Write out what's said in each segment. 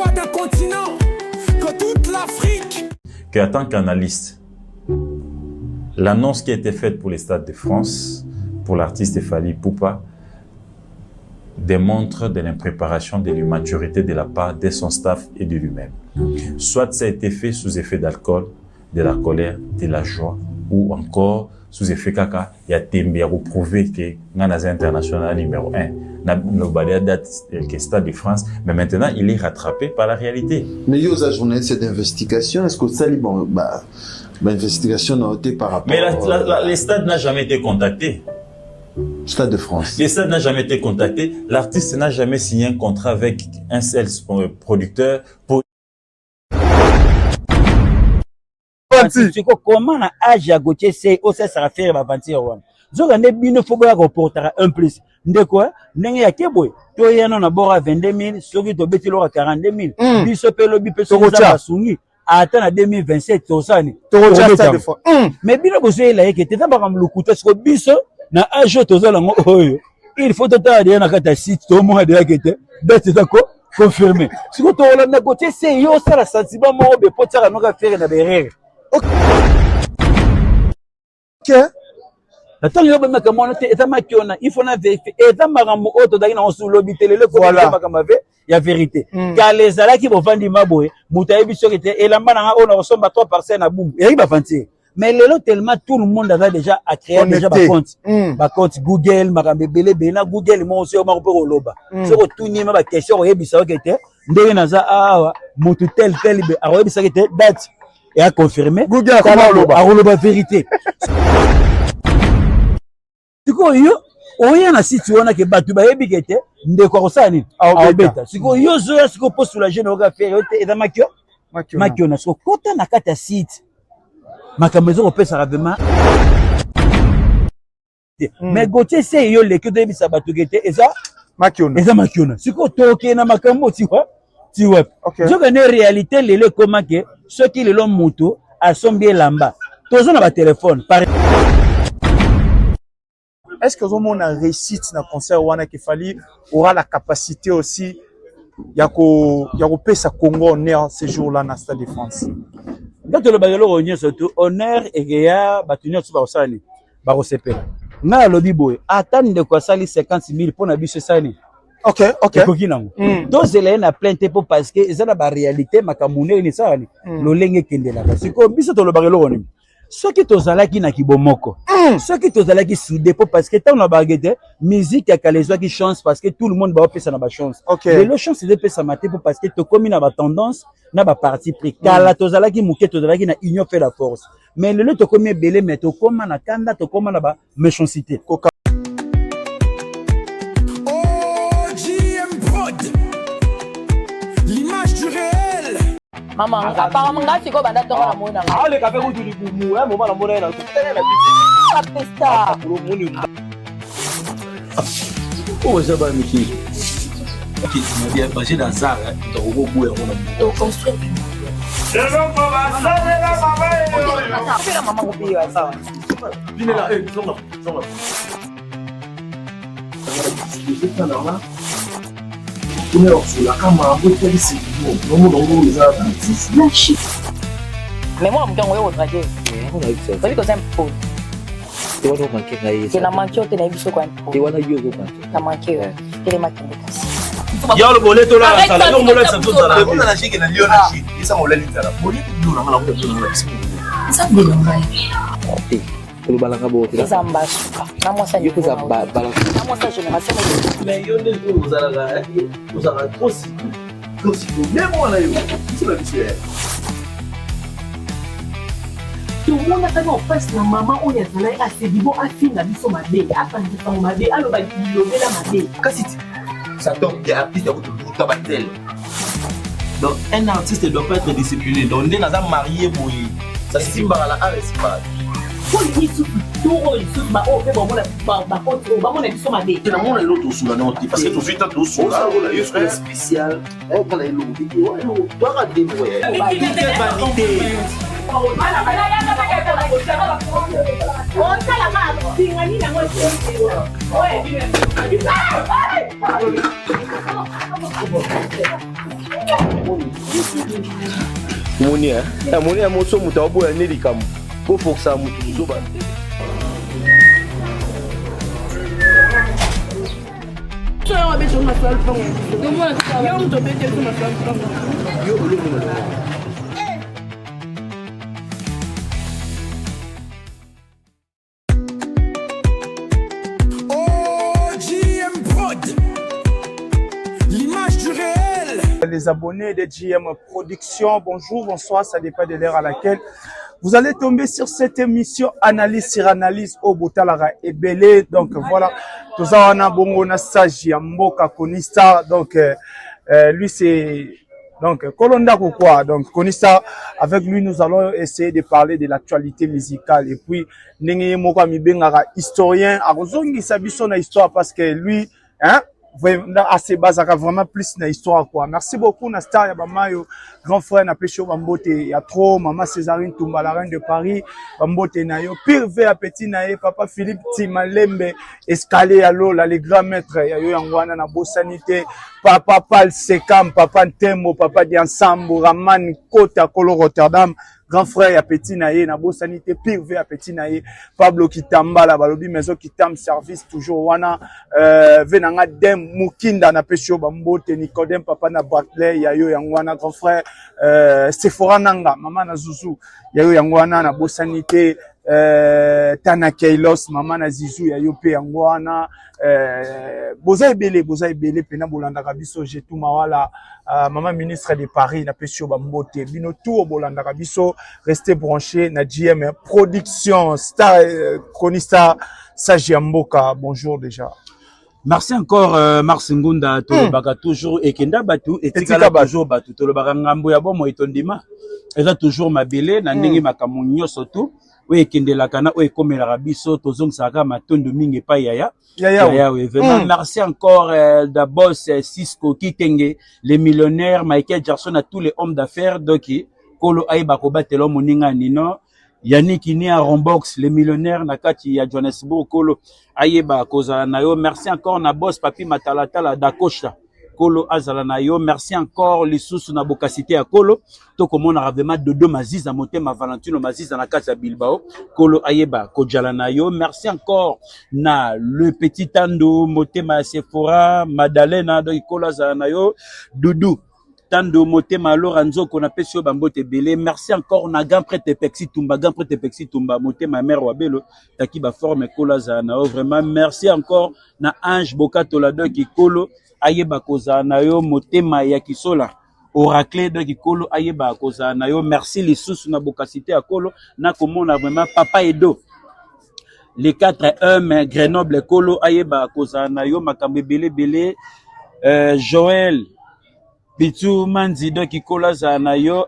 voix d'un continent, que toute l'Afrique. Que en tant qu'analyste, l'annonce qui a été faite pour les Stades de France, pour l'artiste Fally Ipupa, démontre de l'impréparation, de l'immaturité de la part de son staff et de lui-même. Soit ça a été fait sous effet d'alcool, de la colère, de la joie, ou encore sous effet kaka ya tembe ya koprouver que nga naza international numéro 1 na lobali ya date que Stade de France, mais maintenant il est rattrapé par la réalité. Mais yo oza journaliste d'investigation, est-ce que osali bon, ba, ba investigation na yo te par rapport Mais le stade n'a jamais été contacté. Stade de France. Le stade n'a jamais été contacté. L'artiste n'a jamais signé un contrat avec un seul producteur pour siko koma na age ya Gauthier Sey osesaka Ferre baventure wana nzoka nde bino fo boya koportaka un plus ndeko ndenge ya ke boye toyano na bord ya 22 000 soki tobeti loka 42 000 biso mpe lobi mpe soki eza basungi ata na 2027 tosani mais bino bozoyela ye ke te eza makambo lokuta. Siko biso na age oyo toza nango oyo, il faut totala deya na kati ya site, tomona deya ke te date eza ko confirmé. Siko tolanda Gauthier Sey, yo osala sentiment moko be po tiaka noka Ferre na berere na ntango yo bomeka mwana te, eza maki wana, il faut na vérifie. Eza makambo oyo tozalaki nango su lobi te, lelo ekomi makambo ave ya vérité. Kala ezalaki bovandi ma boye, moto ayebi soki te elamba na nga oyo nakosomba 3 parcelle na Bumbu, ezalaki baventure. Mais lelo, tellement tout le monde aza déjà à créer déjà bacompte, bacompte Google, makambo ebele ebele na Google moko. Soki moko mpe koloba, soki otuni ma baquestion, akoyebisa oke te ndenge naza awa, motu tel tel be akoyebisaki te date eya confirmé, akoloba vérité. Sikoyo yo oya na site wana ke bato bayebi ke te ndeko akosala nini, akobeta. Sikoyo yo ozoya sikoyo mpo soulage na oka Ferre yo te, eza makio makiona. Sikoyo kota na kati ya site, makambo eza kopesaka vraiment te. Mais Gauthier Sey, yo leki toyebisa bato ke te eza makiona. Eza makiona. Sikoyo tokende na makambo tiwa ti wapi? Nzoka nde réalité lelo ekoma ke soki lelo moto asombi elamba, toza na batelefone par Est-ce que ozomona réussite na concert wana ke Fally aura la capacité aussi ya ko ya kopesa Congo honneur ce jour-là na Stade de France? Nga tolobaka eloko nyonso tu honneur ekeya, bato nyonso bakosala nini, bakosepela. Ngai alobi boye, ata ndeko asali 50 000 mpo na biso, esali nini? Ekoki nango. Tozela ye na plein te mpo parce que eza na baréalité, makambo ndenge nini esala nini, lolenge ekendelaka. Sikoyo biso tolobaka eloko nini? Soki tozalaki na kibomoko, soki tozalaki soudé, mpo parce que ntango na bage te, musique ya kala ezwaki chance parce que tout le monde baopesa na bachance. Lelo chance ezopesama te mpo parce que tokómi na batendance na baparti pris. Kala tozalaki moke, tozalaki na union fait la force, mais lelo tokómi ebele, mais tokóma na kanda, tokóma na baméchanceté. OGM Prod, l'image du réel. Mama, apparemment nga sikoyo banda ntongo na mona nga. Aleka mpe kutu libumu ya moma na mona ye na apesta. Oyo eza bana mike basé na zara, tokokoboya yango na toconstruire. Mama kopiyo sawa. Binela, zonga zonga. Kuna bakosolaka mambo etalisi nomona ngo eza bêtise. Mais mwana moto yango oyo odrage, oyebi koza impoli. Te wana omanke ngai. Ke na manke yo te, nayebi soki te wana yo ozomanke. Na manke yo, telema, kende kasi. Ya lobole tolala nzala, yo molakisa biso nzala. Ona na shike na lio na shike esa molali nzala bolie bilo na ngala ko na biso. Nzambe na ngai. Te kolobalaka bo te. Eza mbasuka na mwasa. Yo mpe eza bala. Na mwasa génération. Mais yo nde ozalaka, ozalaka trop situ trop situ même wana yo biso na biso ya Tomonaka na ofase na mama oyo azalaki asedibo, afinga biso mabe, apanzisango mabe, aloba bilobela mabe. Kasi ça tombe bien, artiste ya kutu batel. Donc un artiste doit pas être discipliné. Donc nde naza marié boye, ça simbaka na art, esimbaka. Mpo lisusu tour oyo lisusu baoyo mpe bamona bakoti oyo bamona biso mabe. Te namona lelo tosula nao te parce que tozwi ta tosula. Spécial okala eloko te, twaka te boye. Osalaka. Singa nini yango Omoni eh? Omoni ya moso moto aoboya nde likambo. Bofokisa moto buzoba. Yo olomona. OGM Prod, l'image du réel. Les abonnés de GM Production, bonjour, bonsoir, ça dépend de l'heure à laquelle vous allez tomber sur cette émission Analyse sur Analyse au Botalara et Belé. Donc voilà, tout ça on a bongo na sage ya mboka Konista. Donc lui c'est donc Kolonda quoi. Donc Konista, avec lui nous allons essayer de parler de l'actualité musicale et puis ndenge ye moko amibengaka historien akozongisa biso na histoire parce que lui hein ase bazaka vraiment plus na histoire quoi. Merci beaucoup na star ya bamayo grand frère na pesho bambote ya trop mama Césarine Tumba la reine de Paris bambote na yo pire ve ya petit na ye papa Philippe Timalembe escalier ya Lola le grand maître ya yo yango wana na bosani te papa Pal Sekam papa Ntembo papa Diansambo Raman Kota Kolo Rotterdam grand frère ya petit na ye nabosani te pire ve ya petit na ye Pablo Kitambala balobi maison Kitam service toujours wana ve na nga Dem Mukinda napesi yo bambote Nicodème papa na Barclay ya yo yango wana grand frère Sephora Nanga mama na Zuzu ya yo yango wana nabosani te Tana Keilos mama na Zizu ya yo pe yango wana boza ebele pena bolandaka biso Jetou Mawala mama ministre de Paris napesi yo bambote bino tout bolandaka biso restez branché na GM Production Star Konista Sage ya mboka bonjour déjà. Merci encore Mars Ngunda tolobaka toujours ekenda batu etikala toujours batu tolobaka ngambo ya bomo etondima eza toujours mabele na ndenge makambo nyonso tu oyo ekendelaka na oyo ekomelaka biso tozongisaka matondo mingi epai yaya Yawe. Vraiment merci encore d'abord Cisco Kitenge les millionnaires Michael Jackson à tous les hommes d'affaires donc kolo ayeba kobatela moninga nino Yannick Inia Rombox les millionnaires na kati ya Johannesburg kolo ayeba kozala na yo. Merci encore na boss Papi Matalatala d'Akocha kolo azala na yo. Merci encore lisusu na bokasité ya kolo tokomona vraiment Dodo Maziza motema Valentino Maziza na kati ya Bilbao kolo ayeba kojala na yo. Merci encore na le petit Tando motema ya Sephora Madalena donc kolo azala na yo. Doudou Tando motema Laura Nzoko na pesi yo bambote ebele. Merci encore na grand prêtre Pexi Tumba, grand prêtre Pexi Tumba motema mère Wabelo taki ba forme kolo azala na yo. Vraiment merci encore na Ange Bokatola donc kolo ayeba kozala na yo motema ya kisola Oracle donc kolo ayeba kozala na yo. Merci lisusu na bokasité ya kolo na komona vraiment papa Edo les 4 hommes Grenoble kolo ayeba kozala na yo makambo ebele ebele. Joël Bitu Manzi donc kolo azala na yo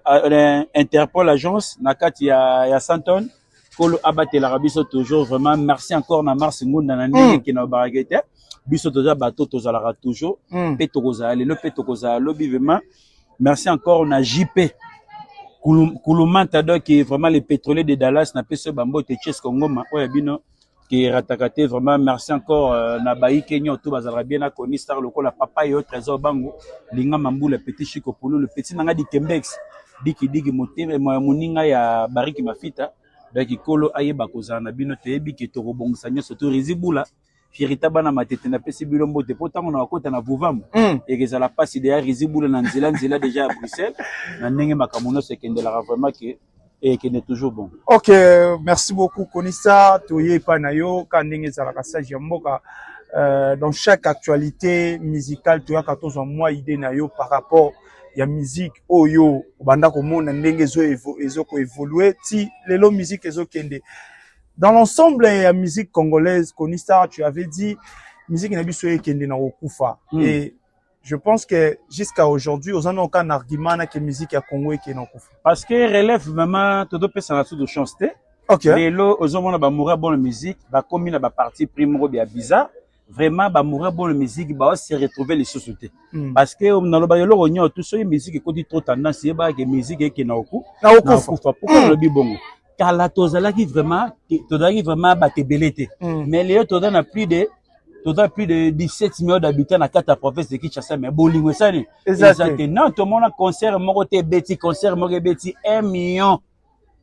Interpol agence na kati ya Santon kolo abatelaka biso toujours. Vraiment merci encore na Mars Ngunda na ndenge kena barakete biso toza bato tozalaka toujours pe tokozala lelo pe tokozala lobi. Vraiment merci encore na JP Kulumanta donc vraiment les pétroliers de Dallas na peso bambote Chess Kongoma oya bino qui ratakate. Vraiment merci encore na bayi Kenya tout bazala bien na koni star lokola papa yo trésor bango linga mambula petit Chico Pulu le petit nanga di Kembex diki diki motema moninga ya Bariki Mafita donc kolo ayeba kozala na bino toyebi ke tokobongisa nyonso to rizibula fierita bana matete na pesi bilo mbote po tango na wakota na Vuvamu ekezala pasi de ya rizibula na nzela nzela déjà ya Bruxelles na ndenge makambo nyonso ekendelaka vraiment ke et qui est toujours bon. Ok, merci beaucoup Konisa, toye pa na yo ka ndenge ezalaka sage ya mboka. Dans chaque actualité musicale toyaka tozwa mwa idée na yo par rapport ya musique oyo obanda komona ndenge ezo ko évoluer ti lelo musique ezokende. Dans l'ensemble ya musique congolaise Konisa, tu avais dit musique na biso ekende na kokufa. Et je pense que jusqu'à aujourd'hui, on a aucun argument que musique à Congo et qui est non. Parce que relève vraiment tout peut ça de chance té. OK. Lelo ozomona ba mourir bonne musique, ba komi na ba parti primo bien bizarre. Vraiment ba mourir bonne musique ba se retrouver les sociétés. Parce que on a le ba loro nyo tout ça musique côté trop tendance ba que musique qui na oku. Na okufa. Pourquoi le bi bongo? Kala tozalaki vraiment, tozalaki vraiment bato ebele te. Mais lelo toza na plus de toza plus de 17 millions d'habitants na kati ya province de Kinshasa, mais bolingo esani Eza te. Te. Non, tomona concert moko te ebeti, concert moko ebeti 1 million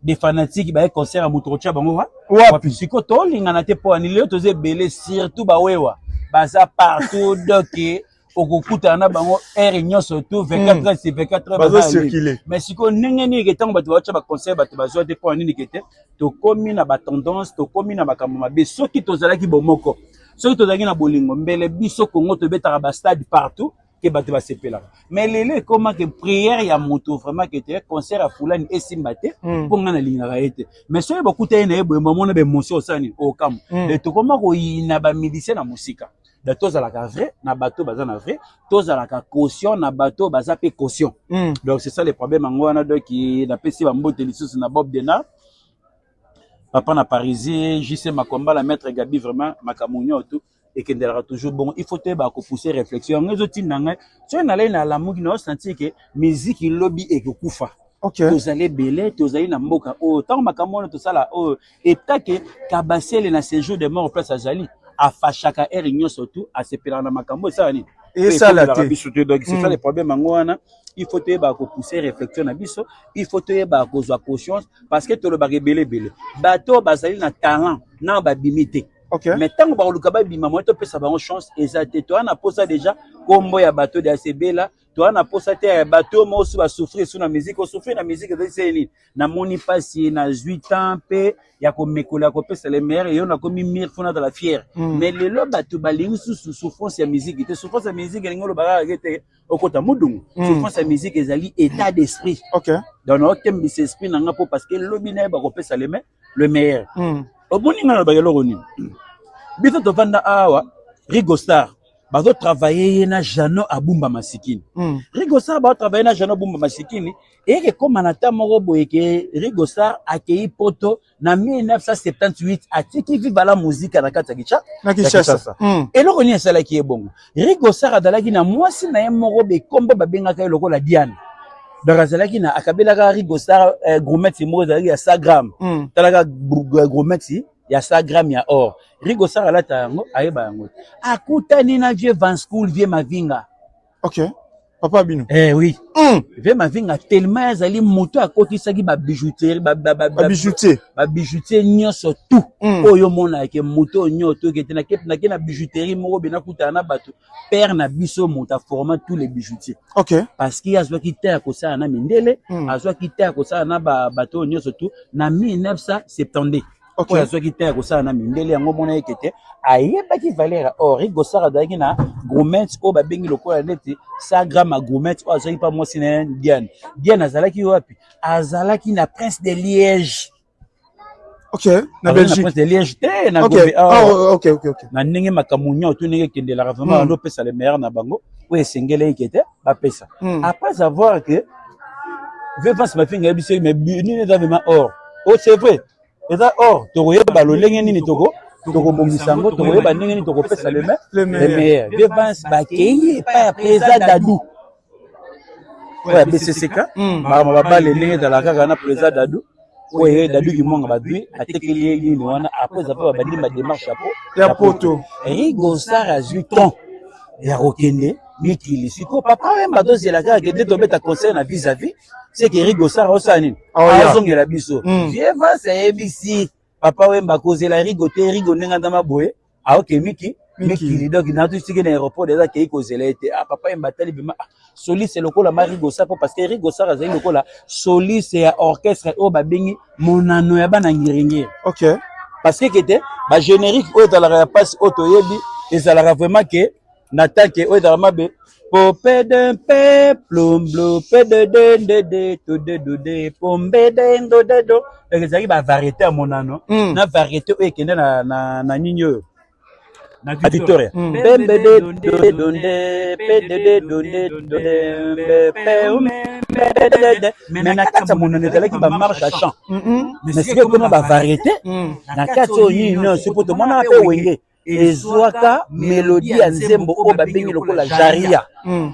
de fanatiques baye concert ya moto kotya bango wa Wapi? Sikoyo tolingana te mpo ani lelo toza ebele, surtout bawewa baza partout, donc okokutana na bango heure nyonso, tout 24 heures sur 24 heures Bazo baza ya libre. circuler. Mais sikoyo ndenge nini ke ntango bato baotya baconcert, bato bazwa te? Mpo ya nini ke te tokómi na batendance, tokómi na makambo mabe? Soki tozalaki bomoko, soki tozalaki na bolingo, mbele biso Congo tobetaka bastade partout ke bato basepelaka. Mais lelo ekóma ke prière ya moto vraiment ke te concert ya fulani esimba te, mpo ngai nalingaka ye te. Mais soki bakuta ye na ye boye, bamona baémotion, osala nini? Okamwa. De tokóma koyina bamusicien na mosika. Da tozalaka vrai na bato baza na vrai, tozalaka caution na bato baza mpe caution. Donc c'est ça le problème yango wana. Donc napesi bambote lisusu na Bob Dena, papa na Parisien, JC Makombala, maître Gabi. Vraiment makambo nyonso ekendelaka toujours bongo. Il faut toyeba kopousser réflexion. Yango ezotinda ngai, soki nalai nalamuki, naosentir ke miziki lobi ekokufa. Tozali ebele, tozali na mboka oyo. Ntango makambo wana tosala oyo etake Kabasele na séjour de mort, place azali, afashaka heure nyonso tu, asepelaka na makambo esala nini? Esala te. Biso te. Donc c'est ça le problème yango wana. Il faut toyeba kopousser réflexion na biso, il faut toyeba kozwa conscience, parce que tolobaka ebele ebele, bato bazali na talent na babimi te. Mais ntango bakoluka babima, moye topesa bango chance eza te. Toza na posa déjà kombo ya bato de asebela, toza na posa te ya bato mosusu basouffrir su na musique. Osouffrir na musique ezali se nini? Namoni mpasi, nazwi temps mpe ya komekola, ya kopesa le meilleur. Eyo nakomi mire, fo nazala fier. Mais lelo bato balingi susu souffrance ya musique te. Souffrance ya musique elingi oloba kaka te okota mudungu. Souffrance ya musique ezali état d'esprit. Donc naokembisa esprit na nga mpo parce que lobi nayeba kopesa le meilleur. Omoni, nga nalobaka eloko nini? Biso tovanda awa, Rigo Star bazotravaille ye na Jano Abumba Masikini. Rigo Star bazotravaille na Jano Abumba Masikini, eyeke ekóma na ta moko boye ke Rigo Star akei Poto na 1978, atiki Viva la Musica na kati ya Kicha na Kinshasa. Eloko nini esalaki ye bongo? Rigo Star azalaki na mwasi na ye moko bekombo babengaka ye lokola Diane. Donc azalaki na akabelaka Rigo Star gourmette moko ezalaki ya 100 gramme. Talaka gourmette ya 100 gramme ya or, Rigo Star alata yango, ayeba yango te. Akutani na vieux Van School, vieux Mavinga. Ok, papa bino. Eh oui. Vieux Mavinga tellement azali moto akotisaki babijouterie, babijoutier. Babijoutier nyonso tout. Oyo omonaka moto oyo nyonso tokete nake na bijouterie moko be, nakutana na bato, père na biso moto aforma tous les bijoutiers. Parce que azwaki te ya kosala na mindele, azwaki te ya kosala na bato oyo nyonso tout na 1972. Oyo azwaki te ya kosala na mindele, yango mona eke te ayebaki valeur ya or. Rigo Star azalaki na gourmette oyo babengi lokola neti 100 gramme ya gourmette oyo azwaki mpa mwasi na ye Diane. Diane azalaki wapi? Azalaki na Prince de Liège. Ok, na Belgique. Prince de Liège te, na Gombe awa. Oh, ok. Na ndenge makambo nyonso tu ndenge ekendelaka vraiment, bando opesa le meilleur na bango oyo esengeli eke te bapesa. Après avoir que Vevas Mafinga yebi soki mais nini eza vraiment or. Oh, c'est vrai, eza or, tokoyeba lolenge nini tokobongisa yango, tokoyeba ndenge nini tokopesa le meilleur. Vevas bakei epai ya président Dadu oyo ya BCCK, makambo babale ndenge ezalaka kaka na président Dadu oyo ye Dadu Kimonga, bazwi atekeli ye nini wana. Après eza mpe babandi badémarche ya po ya Poto. Rigo Star azwi temps ya kokende mikili. Sikoyo papa Wemba tozela kaka kende tobeta concert na vis-à-vis, c'est que Rigo Star osala nini? Azongela biso. Vieux Vance ayebisi papa Wemba kozela Rigo te, Rigo ndenge azama boye aoke miki mikili. Donc natusiki na aéroport eza akei kozela ye te. Ah, papa Wemba atali vraiment, ah, soliste lokola ma Rigo Star, po parce que Rigo Star azali lokola soliste ya orchestre oyo babengi Monano ya bana Ngiringiri. Parce que kete bagénérique oyo ezalaka ya mpasi oyo toyebi ezalaka vraiment ke na tanke oyo ezalaka mabe pope de mpe plombo pe de de de de to de do de pombe de ndo de do. Donc ezalaki bavariété ya Monano na variété oyo ekende na nini oyo na Victoria. Pembe de de donde pe de de donde donde pe de de. Mais na kati ya Monano ezalaki bamarche à champ, mais sikoyo ekoma bavariété na kati oyo nini nyonso, po tomonaka mpe Wenge ezwaka mélodie ya nzembo oyo babengi lokola Jaria.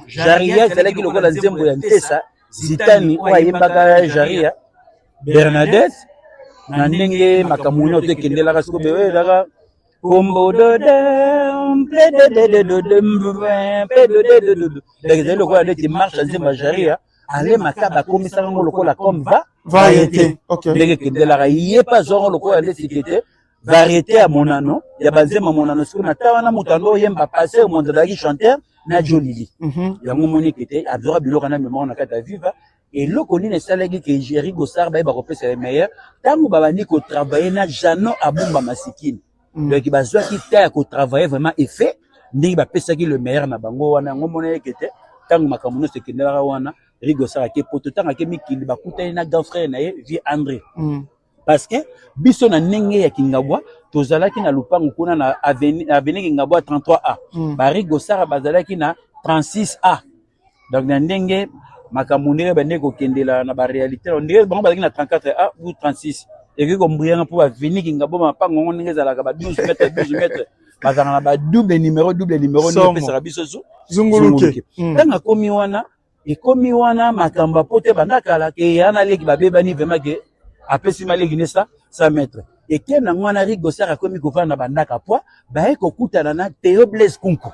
Jaria ezalaki lokola nzembo ya Ntesa Zitani oyo ayembaka Jaria Bernadette. Na ndenge makambo nyonso ekendelaka sikoyo bewe ezalaka donc ezali lokola neti marche ya nzembo ya jaria ale makaba akomisaka yango lokola comme va variété ndenge ekendelaka ye mpe azwa yango lokola neti kete variété ya monano ya banzembo ya monano. Sikoyo na ta wana moto ando oyemba passer moto azalaki chanteur na Jolili. Yango omoni kete azwaka biloko na memoire na kati ya Viva. Eloko nini esalaki ke Jerry Gossard bayeba kopesa le meilleur ntango babandi kotravaille na Jano Abumba Masikini? Donc bazwaki ta ya kotravaille vraiment effet ndenge bapesaki le meilleur na bango wana. Yango mona yeke te ntango makambo nyonso ekendelaka wana, Rigo Sar ake poto, ntango ake mikili bakutani na grand frère na ye, vieux André. Parce que biso na ndenge ya Kingabwa tozalaki na lupango kuna na avenue Kingabwa 33A. Barigo Sara bazalaki na 36A. Donc na ndenge makambo ndenge bandenge kokendela na baréalité, ndenge bango bazalaki na 34A ou 36, ekoki kombrianga mpo baveni Kingabwa, mapango yango ndenge ezalaka ba 12 mètre 12 mètre, bazalaka na ba double numéro, double numéro ndenge epesaka biso zunguluke. Ntango akomi wana, ekomi wana makambo apo te banda kala ke ya na leki babebani vraiment, ke apesi maleki ne sa 100 mètre eke nango wana. Rigo Sar akomi kovanda na bandaka poi baye kokutana na Theo Blaise Kunku.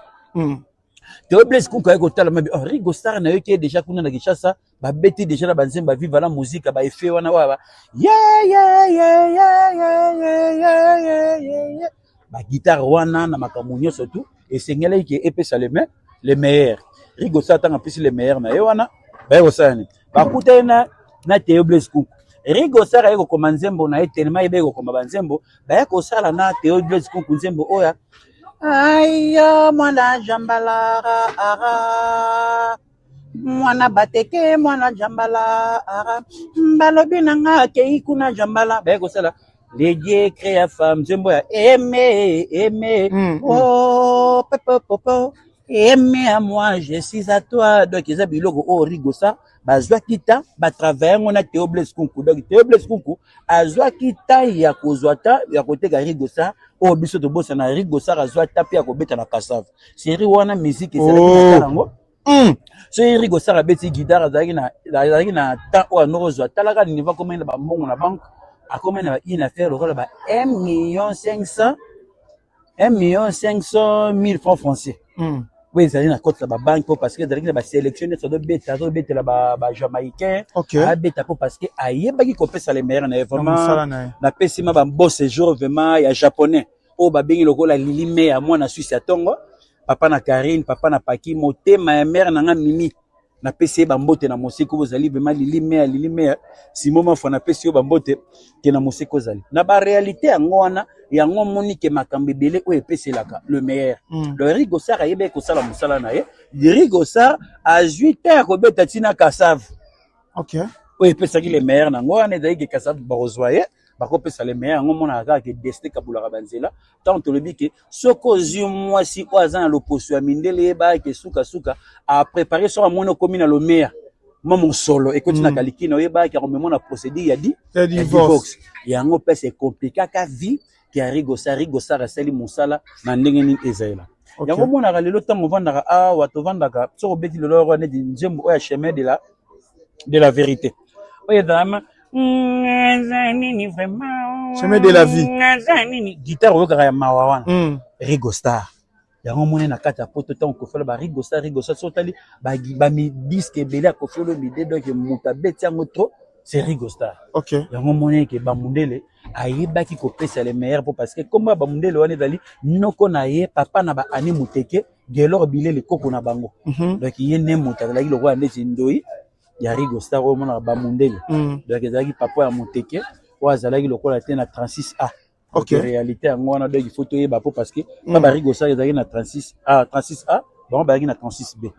Theo Blaise Kunku aye kotala mabi, oh, Rigo Star na yoki ye déjà kuna na Kinshasa, babeti déjà na banzembo Viva la Musica, baefe wana oyo ba ye ye ye ye ye ye ye ye ye ye baguitare wana na makambo nyonso tu esengelaki ke epesa le meilleur. Rigo Star ntango apesi le meilleur na ye wana, baye kosala nini? Bakutani na Theo Blaise Kunku. Rigo Star aye kokoma nzembo na ye tellement yebeki kokoma banzembo. Baye kosala na Theo Blaise Kunku nzembo oyo aya mwana jambala ara mwana bateke mwana jambala ara balobi na nga akei kuna jambala. Baye kosala le Dieu créa femme, nzembo ya aime aime oh pepe popo aime à moi, je suis à toi. Donc eza biloko oyo Rigo Sar bazwaki ta batravaille yango na Theo Blaise Kunku. Donc Theo Blaise Kunku azwaki ta ya kozwa ta ya koteka Rigo Sar oyo biso tobosana. Rigo Sar azwa ta mpe ya kobeta na Kasave série wana, musique ezalaki na ta yango. Soki Rigo Sar abeti guitare, azalaki na temps oyo anoko ozwa. Talaka niveau akomai na bambongo na banque, akomai na ba une affaire lokola ba 1 million 500, 1 million 500 mille francs français oyo ezali na koti na babanke mpo parce que ezalaki na basélection nyonso azobeta, azobetela bajamaïcain, abeta mpo parce que ayebaki kopesa le meilleur na ye. Vraiment napesi ma ba bon séjour vraiment ya japonais oyo babengi lokola Lili Me ya mwana Suisse ya ntongo, papa na Karine, papa na Paki, motema ya mare na nga Mimi. Napesi ye bambote na mosika oyo ozali. Vraiment Lili Mea, Lili Mea Simo Mafwa, napesi yo bambote ke na mosika ozali na baréalité yango wana. Yango omoni ke makambo ebele oyo epeselaka le meilleur. Donc Rigo Sar ayebaki kosala mosala na ye. Rigo Sar azwi te ya kobeta ntina Kasave oyo epesaki le meilleur nango wana. Ezalaki ke Kasave bakozwa ye, bakopesa le meilleur. Yango omonaka kaka ke destin kabulaka banzela. Ntango tolobi ke soki ozwi mwasi oyo aza na loposo ya mindele, yebaka ke sukasuka aprépare. Soki amoni okomi na lomeya mwa mosolo ekoti na kalikina, oyebaki akomema na procédure ya divorce. Yango mpese ekomplikaka vie ke Rigo Sar. Rigo Sar asali mosala na ndenge nini ezalelaka. Yango omonaka lelo ntango ovandaka awa, tovandaka, soki obeti lelo oyo neti nzembo oyo ya Chemin de la vérité oyo ezalama nini vraiment? Chemin de la vie. Nini guitare oyokaka ya mawa wana? Rigo Star. Yango omoni na kati ya poto ntango Koffi aloba Rigo Star, Rigo Star, soki otali bamidisque ebele ya Koffi Olomide, donc moto abeti yango trop, c'est Rigo Star. Yango omoni eke bamundele ayebaki kopesa le meilleur mpo parce que kombo ya bamundele wana ezali noko na ye, papa na baani moteke Gelor Bilele, koko na bango. Donc ye nde moto azalaki lokola neti ndoi ya Rigo Star oyo omonaka bamundele. Donc ezalaki papa ya moteke oyo azalaki lokola te na 36A. Réalité yango wana. Donc il faut toyeba po parce que pa barigo Sar ezalaki na 36 A, 36A, bango bazalaki na 36B.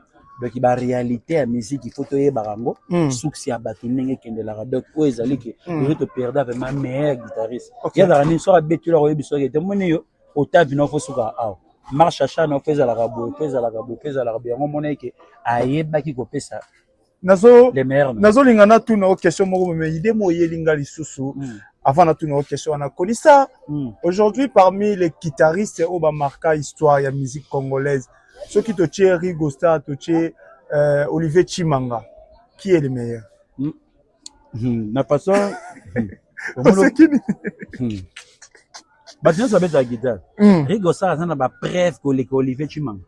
Donc baréalité ya musique, il faut toyebaka yango. Succès ya bato ndenge ekendelaka. Donc oyo ezali ke oyo toperda vraiment meilleur guitariste. Ye azalaka nini? Soki abeti eloko, oyebi soki ete moni yo otavi na ofo suka awa, marche achat na ofo ezalaka boye po ezalaka boye po ezalaka boye. Yango omona eke ayebaki kopesa le meilleur. Nazolinga natuna o question moko, mais idée mo oyeli nga lisusu. Avant natuna o question wana, Kolisa, aujourd'hui parmi les guitaristes oyo bamarka histoire ya musique congolaise, soki totie Rigo Star, totie Olivier Chimanga, qui est le meilleur? Na façon Oseki nini? Bato nyonso babetaka guitare. Rigo Star aza na bapreuve koleka Olivier Tshimanga.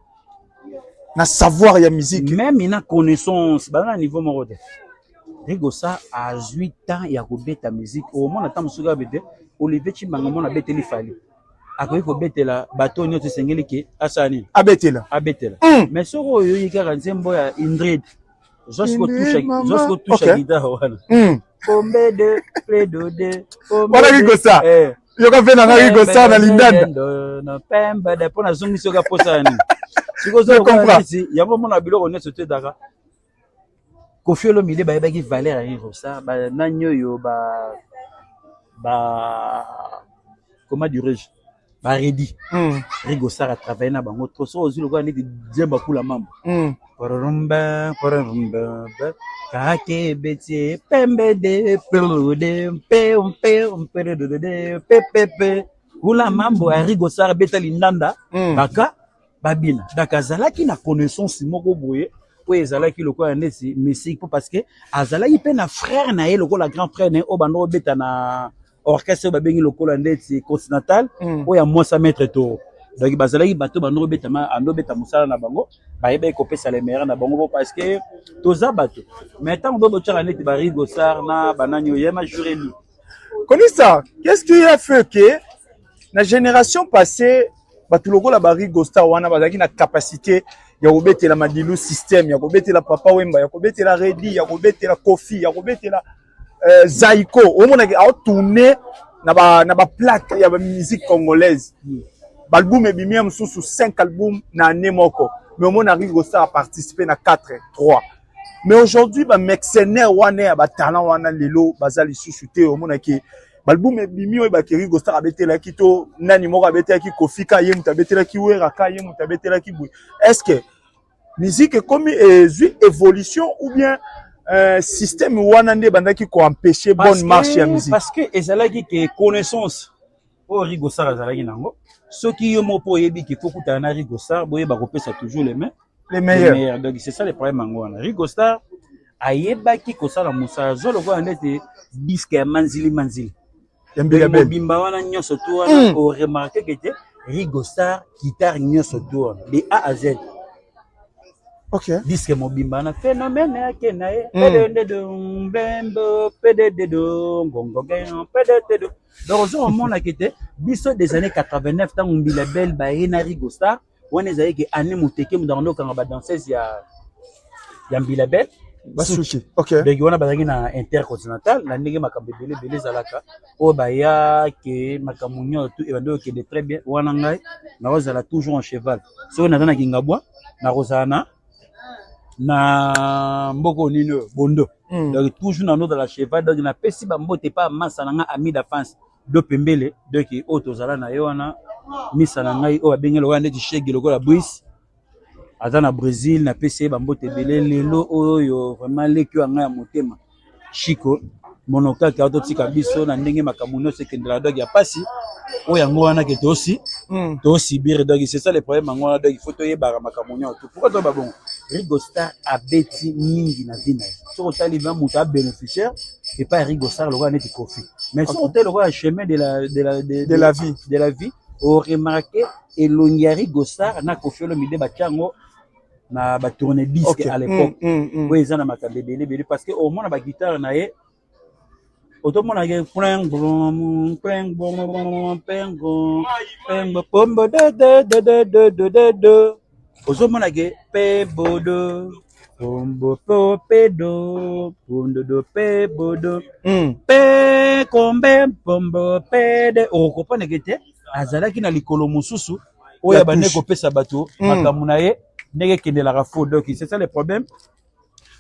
Na savoir ya musique. Même na connaissance, baza na niveau moko te. Rigo Star azwi temps ya kobeta musique. Omona ntango mosusu kaka bete Olivier Tshimanga mona abeteli Fally. Akoki kobetela bato oyo nyonso esengeli ke asala nini? Abetela. Abetela. Mais soki oyoki kaka nzembo ya Ingrid, zwa siko touche guitare wana. Pombe de pledo de wana Rigo Star. Yoka mpe nanga Rigo Star na lindanda. Na pembe de mpo nazongisi yoka posa ya nini. Sikoyo yango omona biloko nyonso to ezalaka Koffi Olomide bayebaki valeur ya Rigo Star, banani oyo ba comment dirais-je, ba Redi. Rigo Star a travaillé na bango trop. So ozwi lokola neti Djemba Kula Mambo. Pororumba, pororumba, kake betie pembe de pelude mpe mpe mpe de de de pe pe pe Kula Mambo ya Rigo Star beta lindanda baka babina. Donc azalaki na connaissance moko boye oyo ezalaki lokola neti musique po parce que azalaki pe na frère na ye lokola grand frère na ye oyo bando obeta na orchestre oyo babengi lokola ndeti Continental oyo ya mwasa maître Toro. Donc bazalaki bato bando obeta ando obeta mosala na bango, bayebaki kopesa les meilleurs na bango po parce que toza bato. Mais ntango bo botyaka neti ba Rigo Star na banani oyo yema jureli. Konisa, qu'est-ce qui a fait que na génération passée bato lokola ba Rigo Star wana bazalaki na capacité ya kobetela Madilu système, ya kobetela Papa Wemba, ya kobetela Redi, ya kobetela Koffi, ya kobetela Zaiko, omonaki aotourne na ba plaque ya ba musique congolaise. Ba album ebimi ya mosusu 5 album na année moko, mais omona Rigo Star participer na 4 3. Mais aujourd'hui ba mercenaires wana ya ba talent wana lelo baza lisusu te. Omonaki balbum ebimi oyo baki Rigo Star abetelaki to nani moko abetelaki Koffi, ka ye moto abetelaki Wera, ka ye moto abetelaki boye. Est-ce que musique ekomi ezwi évolution ou bien système wana nde ebandaki koempêcher bonne marche ya musique? Parce que ezalaki ke connaissance oyo Rigo Star azalaki nango, soki yo moko oyebi ke faut kutana na Rigo Star, boyeba kopesa toujours les mains les meilleurs. Donc c'est ça le problème yango wana. Rigo Star ayebaki kosala mosala, zwa lokola neti disque ya Manzili Manzili mobimba wana nyonso tu wana, oremarke ke te Rigo Star guitare nyonso tu wana de A à Z. Disque mobimba wana phénomène ake na ye pedededo mbembo pedededo ngongoge pedededo. Donc ozo komona ke te biso des années 89 ntango Mbila Bel baye na Rigo Star wana ezalaki ke année moteke moto akende okanga ba danseuse ya Mbila Bel. Basuki. Donc wana bazalaki na intercontinental na ndenge makambo ebele ebele ezalaka oyo baya ke makambo nyonso tu ebandi okende très bien. Wana ngai nakozala toujours en cheval, soki naza na Kingabwa nakozala na mboka nini oyo Bondo. Donc toujours na nozala cheval. Donc napesi bambote epa masa na nga Amida France do pembele. Donc oyo tozala na ye wana misa na ngai oyo babengi lokola neti shege lokola Brice aza na Brésil, napesi ye bambote ebele. Lelo oyo vraiment leki oyo ya ngai ya motema Chico monokaki atotika biso na ndenge makambo nyonso ekendelaka. Donc ya pasi oyo yango wana ke tosi tosibire. Donc c'est ça le problème yango wana. Donc il faut toyebaka makambo nyonso. Pourquoi toyeba bongo? Rigo Star abeti mingi na vie na ye. Soki otali va moto abénéficiaire epai ya Rigo Star lokola neti Koffi, mais soki otali lokola chemin de la, de la, de, de la vie, de la vie, oremarke elongi ya Rigo Star na Koffi Olomide batia yango na ba tourne disque à l'époque oyo eza na makambo ebele ebele parce que omona ba guitare na ye otomonake pombo de de de de de de de de, ozomona ke pe bodo pombo po pedo pondo do pe bodo pe kombe pombo pe de, okokomprendre ke te azalaki na likolo mosusu oyo abandaki kopesa bato makambo na ye ndenge ekendelaka faux. Donc c'est ça le problème,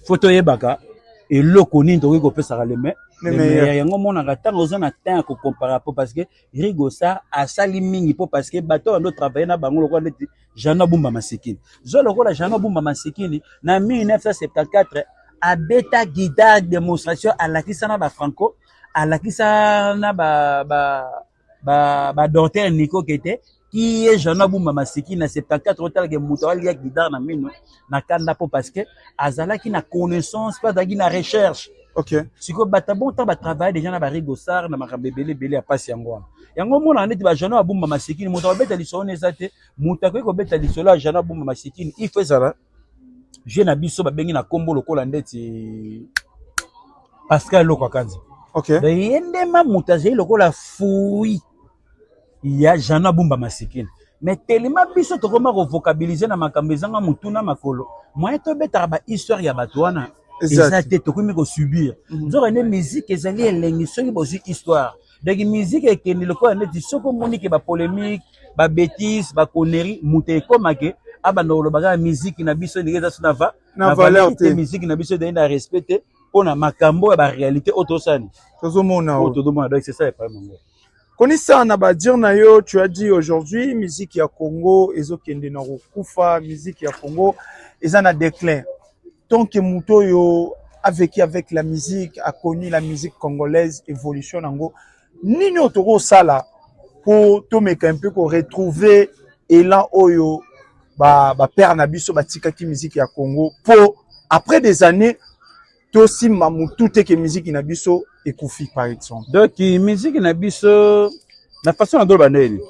faut toyebaka eloko nini tokoki kopesaka le meilleur. Yango omonaka ntango oza na temps ya kocompara po parce que Rigo Star asali mingi po parce que bato oyo bando travaille na bango lokola neti Jeannot Bumba Masikini. Zwa lokola Jeannot Bumba Masikini na 1974 abeta guitare démonstration, alakisa na bafranco, alakisa na ba docteur Nico Kete qui est Jeannot Bumba Masikini na 74. Otalaka moto alia guitare na mino na kanda po parce que azalaki na connaissance mpe azalaki na recherche. Okay. Sikoyo bato bon ntango batravaille déjà na barigosar na makambo ebele ebele ya mpasi yango wana. Yango omonaka neti bajano abumba masikini, moto akobeta lisolo na eza te, moto akoki kobeta lisolo ya jano abumba masikini, il faut ezala je na biso babengi na kombo lokola ndeti Pascal Lokwa Kanza. Okay. Donc ye nde ma moto azali lokola fui ya Jeannot Abumba Masikini. Mais tellement biso tokoma kovocabiliser na makambo ezanga motu na makolo, moyen tobetaka ba histoire ya bato wana eza te, tokomi kosubir. Nzoka nde musique ezali elengi soki bozwi histoire. Donc musique ekende lokola neti soki omoni ke ba polemique, ba bêtises, ba conneries, moto ekoma ke abanda koloba kaka musique na biso ndenge eza so na va na valeur te, musique na biso ezali na respect te mpona makambo ya ba réalité oyo tosani tozomona oyo tozomona. Donc c'est ça le problème yango. Konisa na ba dire na yo, tu as dit aujourd'hui musique ya Congo ezokende na kokufa, musique ya Congo eza na déclin. Tant que moto oyo a vécu avec la musique, a connu la musique congolaise, évolution nango, nini oyo tokosala po tomeka un peu ko retrouver élan oyo ba ba père na biso batikaki musique ya Congo, po après des années tosimba mutu te ke musique na biso ekufi par exemple? Donc musique na biso na façon na doloba ndeni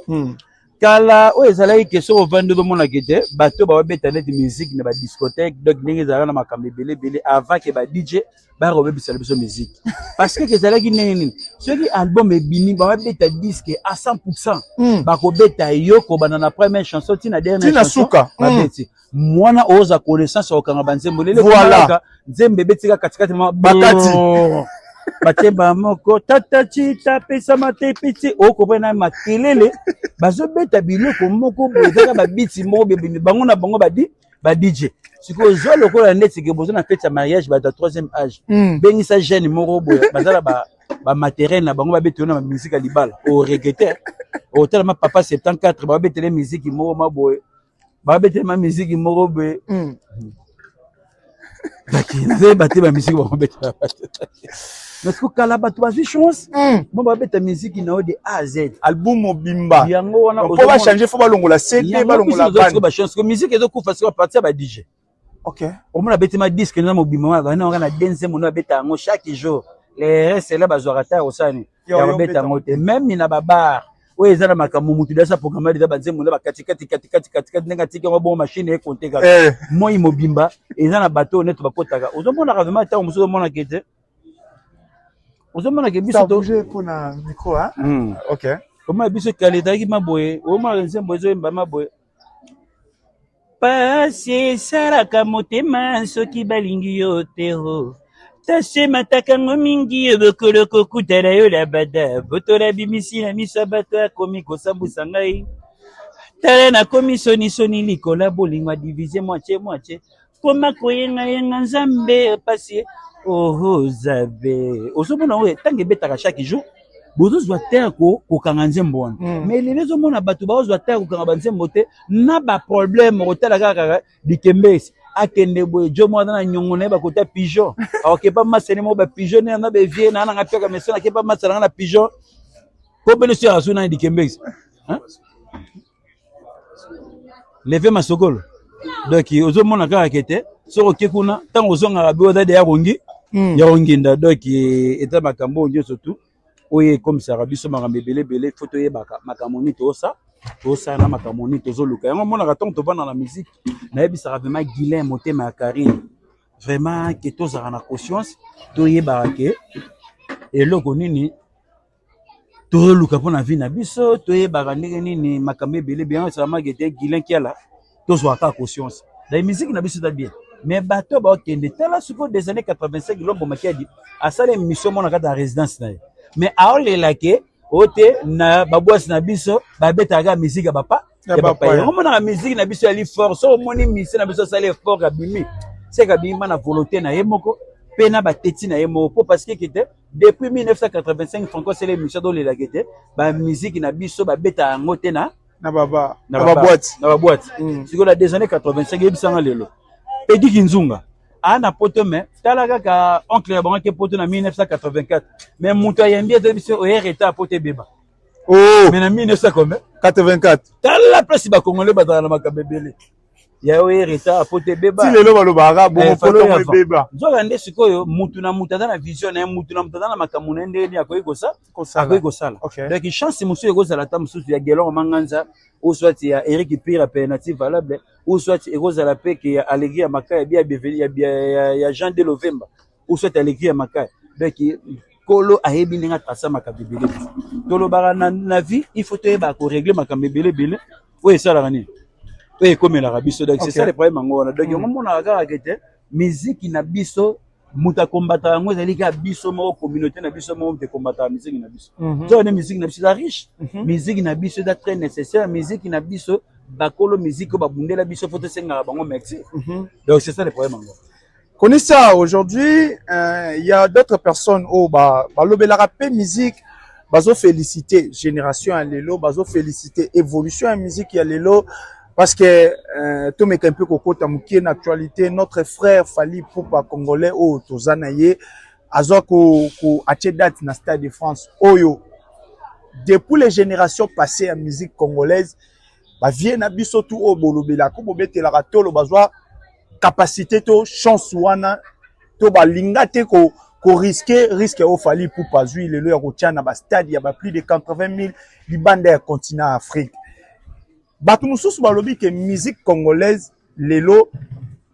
kala oyo ezalaki ke soki ovandi ozomonaka ete bato babeta neti musique na badiscothèque, donc ndenge ezalaka na makambo ebele ebele avant ke ba DJ baya kobebisela biso musique, parce que ezalaki ndenge nini, soki album ebimi babeta disque à 100%, bakobeta yo kobanda na première chanson tina dernière chanson, babeti mwana oza connaissance ya kokanga banzembo lelo. Voilà. Nzembo ebetika katikati ma bakati batemba moko tata chita pesa matepiti okope na makelele, bazobeta biloko moko boye ezaka babiti moko bebimi bango na bango badi ba DJ. Sikoyo ozwa lokola neti ke boza na fete ya mariage, bato ya troisième âge, bengisa jeune moko boye bazala ba bamateriel na bango babetelo na bamusike ya libala, oregrete otalama papa 74 babetele miziki moko maboye, babetele ma miziki moko boye, nazoyeba te bamisiki bakobetela bato. Mais siko kala bato bazwi chance mo babeta miziki na yo de A à Z, album mobimba. Yango wana po bachange, fo balongola CD, balongola bande. Bachance ko musique ezokufa siko partir ya ba DJ. Okay. Omona abeti ma disque na mobimba wana, bana wana na deuxième ono abeta yango chaque jour, les restes là bazwaka ta kosala nini ya kobeta yango te. Même na babar oyo eza na makambo, mutu dasa programme eza banzembo na bakatikati katikati katikati, ndenge atiki yango bongo, machine ekonte kaka moi mobimba. Eza na bato oyo neti bakotaka, ozomonaka vraiment ntango mosusu ozomonaka ete ozomonaka biso to mpona micro, hein? Okay. Omona biso kala ezalaki maboye, omonaka nzembo ezoyemba maboye: pasi esalaka motema soki balingi yo te, ho tasemataka ngo mingi yo bokolo kokutana yo na bada botola bimisi na miso ya bato, akomi kosambusa ngai, tala nakomi sonisoni likolo ya bolingo adivise moitié moitié, koma koyengayenga nzambe pasi oho zabe. Ozomona oyo ntango ebetaka chaque jour, bozozwa te ya kokanga nzembo wana. Mais lelo ezomona bato bazozwa te ya kokanga banzembo te na baproblème, kotala kaka dikembesi akende boye, jo moko aza na nyongo na ye, bakota pigeon, akokepa masene moko bapigeon na bevie na nanga piaka mesana, akepa masana nga na pigeon po bene so azu nani dikembesi leve masokolo. Donc ozomona kaka ke te soki oke kuna, ntango ozongaka bi oza deya kongi ya konginda. Donc eza makambo oyo nyonso tu oyo ekomisaka biso makambo ebele ebele. Fo toyebaka makambo nini tosa tosala na makambo nini tozoluka. Yango omonaka ntango tovanda na musique, nayebisaka vraiment Guilain motema ya Karine, vraiment ke tozalaka na conscience, toyebaka ke eloko nini tozoluka mpo na vie na biso, toyebaka ndenge nini makambo ebele bien esalamaki ete Guilain Kiala tozwaka kaka conscience na musique na biso eza bien. Mais bato baokende, tala sikoyo des années 85, Lombo Makiadi asala émission mona kati ya résidence na ye, mais aolela ke oyo te na babwasi na biso babetaka kaka musique ya bapa ya bapaya. Yango omonaka musique na biso yali fort. So omoni musicien na biso asali effort, abimi seke abimi na volonté na ye moko mpe na bateti na ye moko, po parce que kete depuis 1985 Franco asala émission tolelaka ete bamusike na biso babetaka yango te na na baba na baboîte. Na baboîte. Sikoyo na des années 85, eyebisanga lelo Pedi Kinzunga aa na poto, mais tala kaka oncle ya bango ake poto na 1984, mais moto ayembi ete biso oye retard poto ebeba. Oh. Mais na 1900 combien? 84. Tala place bacongolais bazala na makambo ebele. Ya oyo retard po te ebeba. Ti lelo balobaka bongo Eh, po falo ntongo ya avant. ebeba. Nzoka nde sikoyo mutu na mutu aza na vision na ye, mutu na mutu aza na makambo na ye ndenge nini akoki kosa Kosala. akoki kosala. Ok. Donc chance mosusu ekozala ata mosusu ya Gelor Manganza ou soit ya Eric Pira alternative valable ou soit ekozala pe ke ya Allegri ya Makaya bia Bienvenu ya, ya, ya, ya Jean de Lovemba ou soit Allegri ya Makaya. Donc kolo ayebi ndenge atrasa makambo ebele. Tolobaka na, na vie il faut toyeba ko régler makambo ebele ebele oyo esalaka nini oyo ekomelaka biso. Donc c'est ça le problème yango wana. Donc yango omonaka kaka ke te miziki na biso moto akombataka yango ezali kaka biso moko, communauté na biso moko moto ekombataka miziki na biso. Nzoka nde miziki na biso eza riche, miziki na biso eza très nécessaire, miziki na biso bakolo miziki oyo babundela biso fo tosengaka bango merci. Donc c'est ça le problème yango. Konisa, aujourd'hui, il y a d'autres personnes oyo ba balobelaka pe musique, bazo féliciter génération ya lelo, bazo féliciter évolution ya musique ya lelo parce que tomeka un peu kokota mokie na actualité. Notre frère Fally Ipupa, congolais oyo toza na ye, azwa ko atie date na Stade de France oyo depuis les générations passées ya musique congolaise, bavieux na biso tu oyo bolobelaka, bobetelaka tolo, bazwa capacité to chance wana to balinga te ko ko risquer risque oyo Fally Ipupa azwi lelo ya kotia na ba stade ya ba plus de 80 000 libanda ya continent Afrique. Bato mosusu balobi ke musique congolaise lelo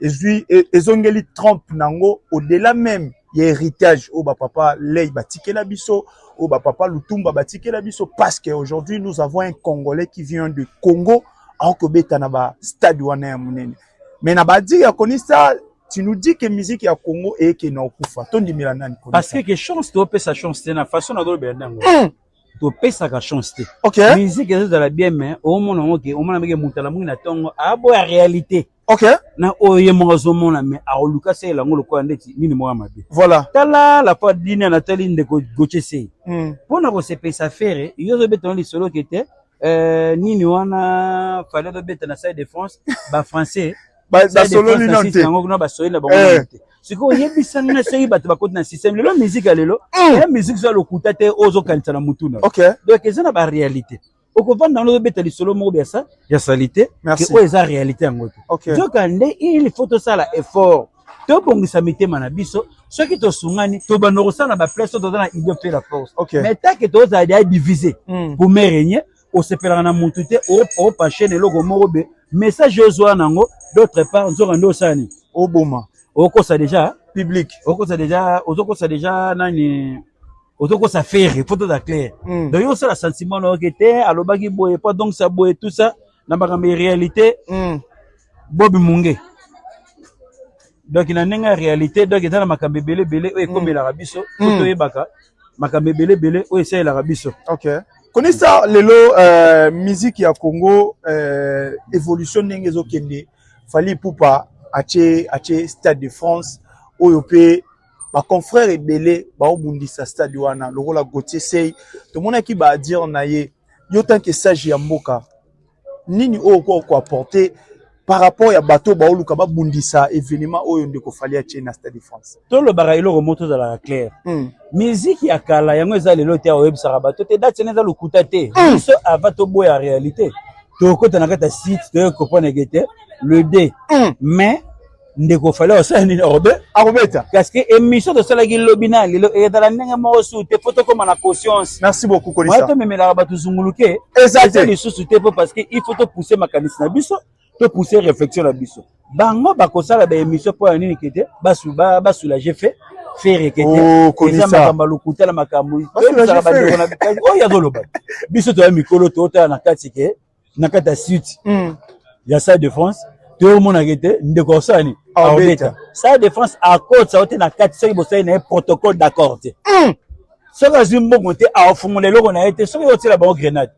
ezwi ezongeli trompe nango au-delà même ya héritage oyo bapapa Ley batikela biso, oyo bapapa Lutumba batikela biso, parce que aujourd'hui nous avons un Congolais qui vient de Congo akobeta na ba stade wana ya monene. Mais na badi ya Konisa, tu nous dis que musique ya Congo eyeke na okufa, tondimela nani, Konisa? Parce que chance topesa chance te na façon nazolobela ndango. Topesaka chance te. Musique ezozala bien, mais omona yango ke omona meke moto alamuki na ntongo aboya réalité na oyo ye moko azomona, mais akoluka asalela yango lokola ndeti nini moko ya mabe. Tala la fois dini natali ndeko Gauthier Sey mpona kosepesa Ferre, yo ozobeta no lisolo ke te nini wana Fally azobeta na Stade de France, bafrançais basololi nano te. Yango kuna basololi na bango nano te. Sikoyo oyebisa nga soki bato bakoti na système lelo, musique ya lelo ya musique so ya lokuta te oyo ozokanisa na mutu na. Donc eza na baréalité, okovanda wana ozobeta lisolo moko ya ya saleté Merci. ke oyo eza réalité yango te. Nzoka nde il faut tosala effort, tobongisa mitema na biso. Soki tosungani, tobanda kosala na baplace oyo toza na idée mpe la force. Mais tant que tozala déjà divisé pour mieux régner, osepelaka na mutu te, opache na eloko moko be message ozwa nango d'autre part, nzoka nde osala nini? Oboma. Okosa déjà public. Okosa déjà, ozokosa déjà nani, ozokosa Ferre. Faut toza clair. Donc yo osala sentiment na oke te alobaki boye po donc ça boye, tout ça na makambo ya réalité. Bobi Munge, donc na ndenge ya réalité, donc eza na makambo ebele ebele oyo ekomelaka biso po toyebaka makambo ebele ebele oyo esalelaka biso. Ok, Konisa, lelo musique ya Congo, évolution ndenge ezokende, Fally Ipupa atie Stade de France oyo mpe baconfrère ebele baobundisa stade wana lokola Gauthier Sey, tomonaki baadire na ye. Yo tant que sage ya mboka, nini oyo okoki koapporter par rapport ya bato baoluka babundisa événement oyo ndeko Fally atie na Stade de France? Tolobaka eloko moko, tozalaka clair. Miziki ya kala yango eza lelo te. Oyebisaka bato te date wana eza lokuta te. Biso avant toboya réalité, tokota na kati ya site, toye comprendre ke te le 2 mai ndeko Fally osala nini, orobe Akobeta. Parce que émission tosalaki lobi na lelo ezala ndenge moko su te. Faut tokóma na conscience. Merci beaucoup. Moya Konisa. Tomemelaka bato zunguluke Eza te. Lisusu te po parce que il faut topousse makanisi na biso, topousse réflexion na biso. Bango bakosala baémission mpo ya nini? Kete basoulage fe Ferre kete Oh, eza Konisa. makambo ya lokuta na makambo Basoulage toyebisaka bandeko Ferre. na oyo azoloba. Biso toya mikolo, totala na kati ke na kati ya site ya Stade de France, toyomonaka ete ndeko osala nini? Abeta. Abeta Stade de France, akotisa yo te na kati soki bosali na ye protocole d'accord te. Soki azwi mbongo te, aofungola eloko na ye te. Soki otiela bango grenade,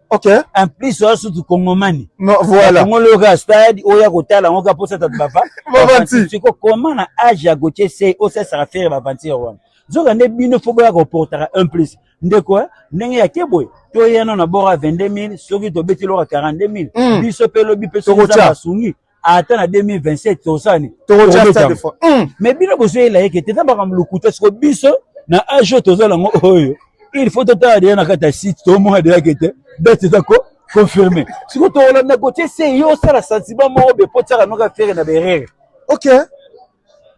en plus oya sutu kongomani. Non, voilà. Kongolo oyoka stade oya kotala yango kaka mposa tatu bava Bavanti. Siko koma na age ya Gauthier Sey osalisaka Ferre baventure wana, nzoka nde bino fo boya koportaka un plus ndeko ndenge ya ke boye toyana na bord ya 22 000, soki tobeti eloko ya 42 000, biso mpe lobi mpe soki Tokotia. Nzambe asungi, ata na 2027 tosani. Tokotia Stade de France. Mais bino bozoyela ye ke te eza makambo lokuta. Siko biso na age oyo toza nango oyo, il faut totala deya na kati ya site, tomona deya ke te date eza ko Confirmé. Sikoyo tokolanda Gauthier Sey, yo osala sentiment moko be po tiaka noka Ferre na berere. Ok.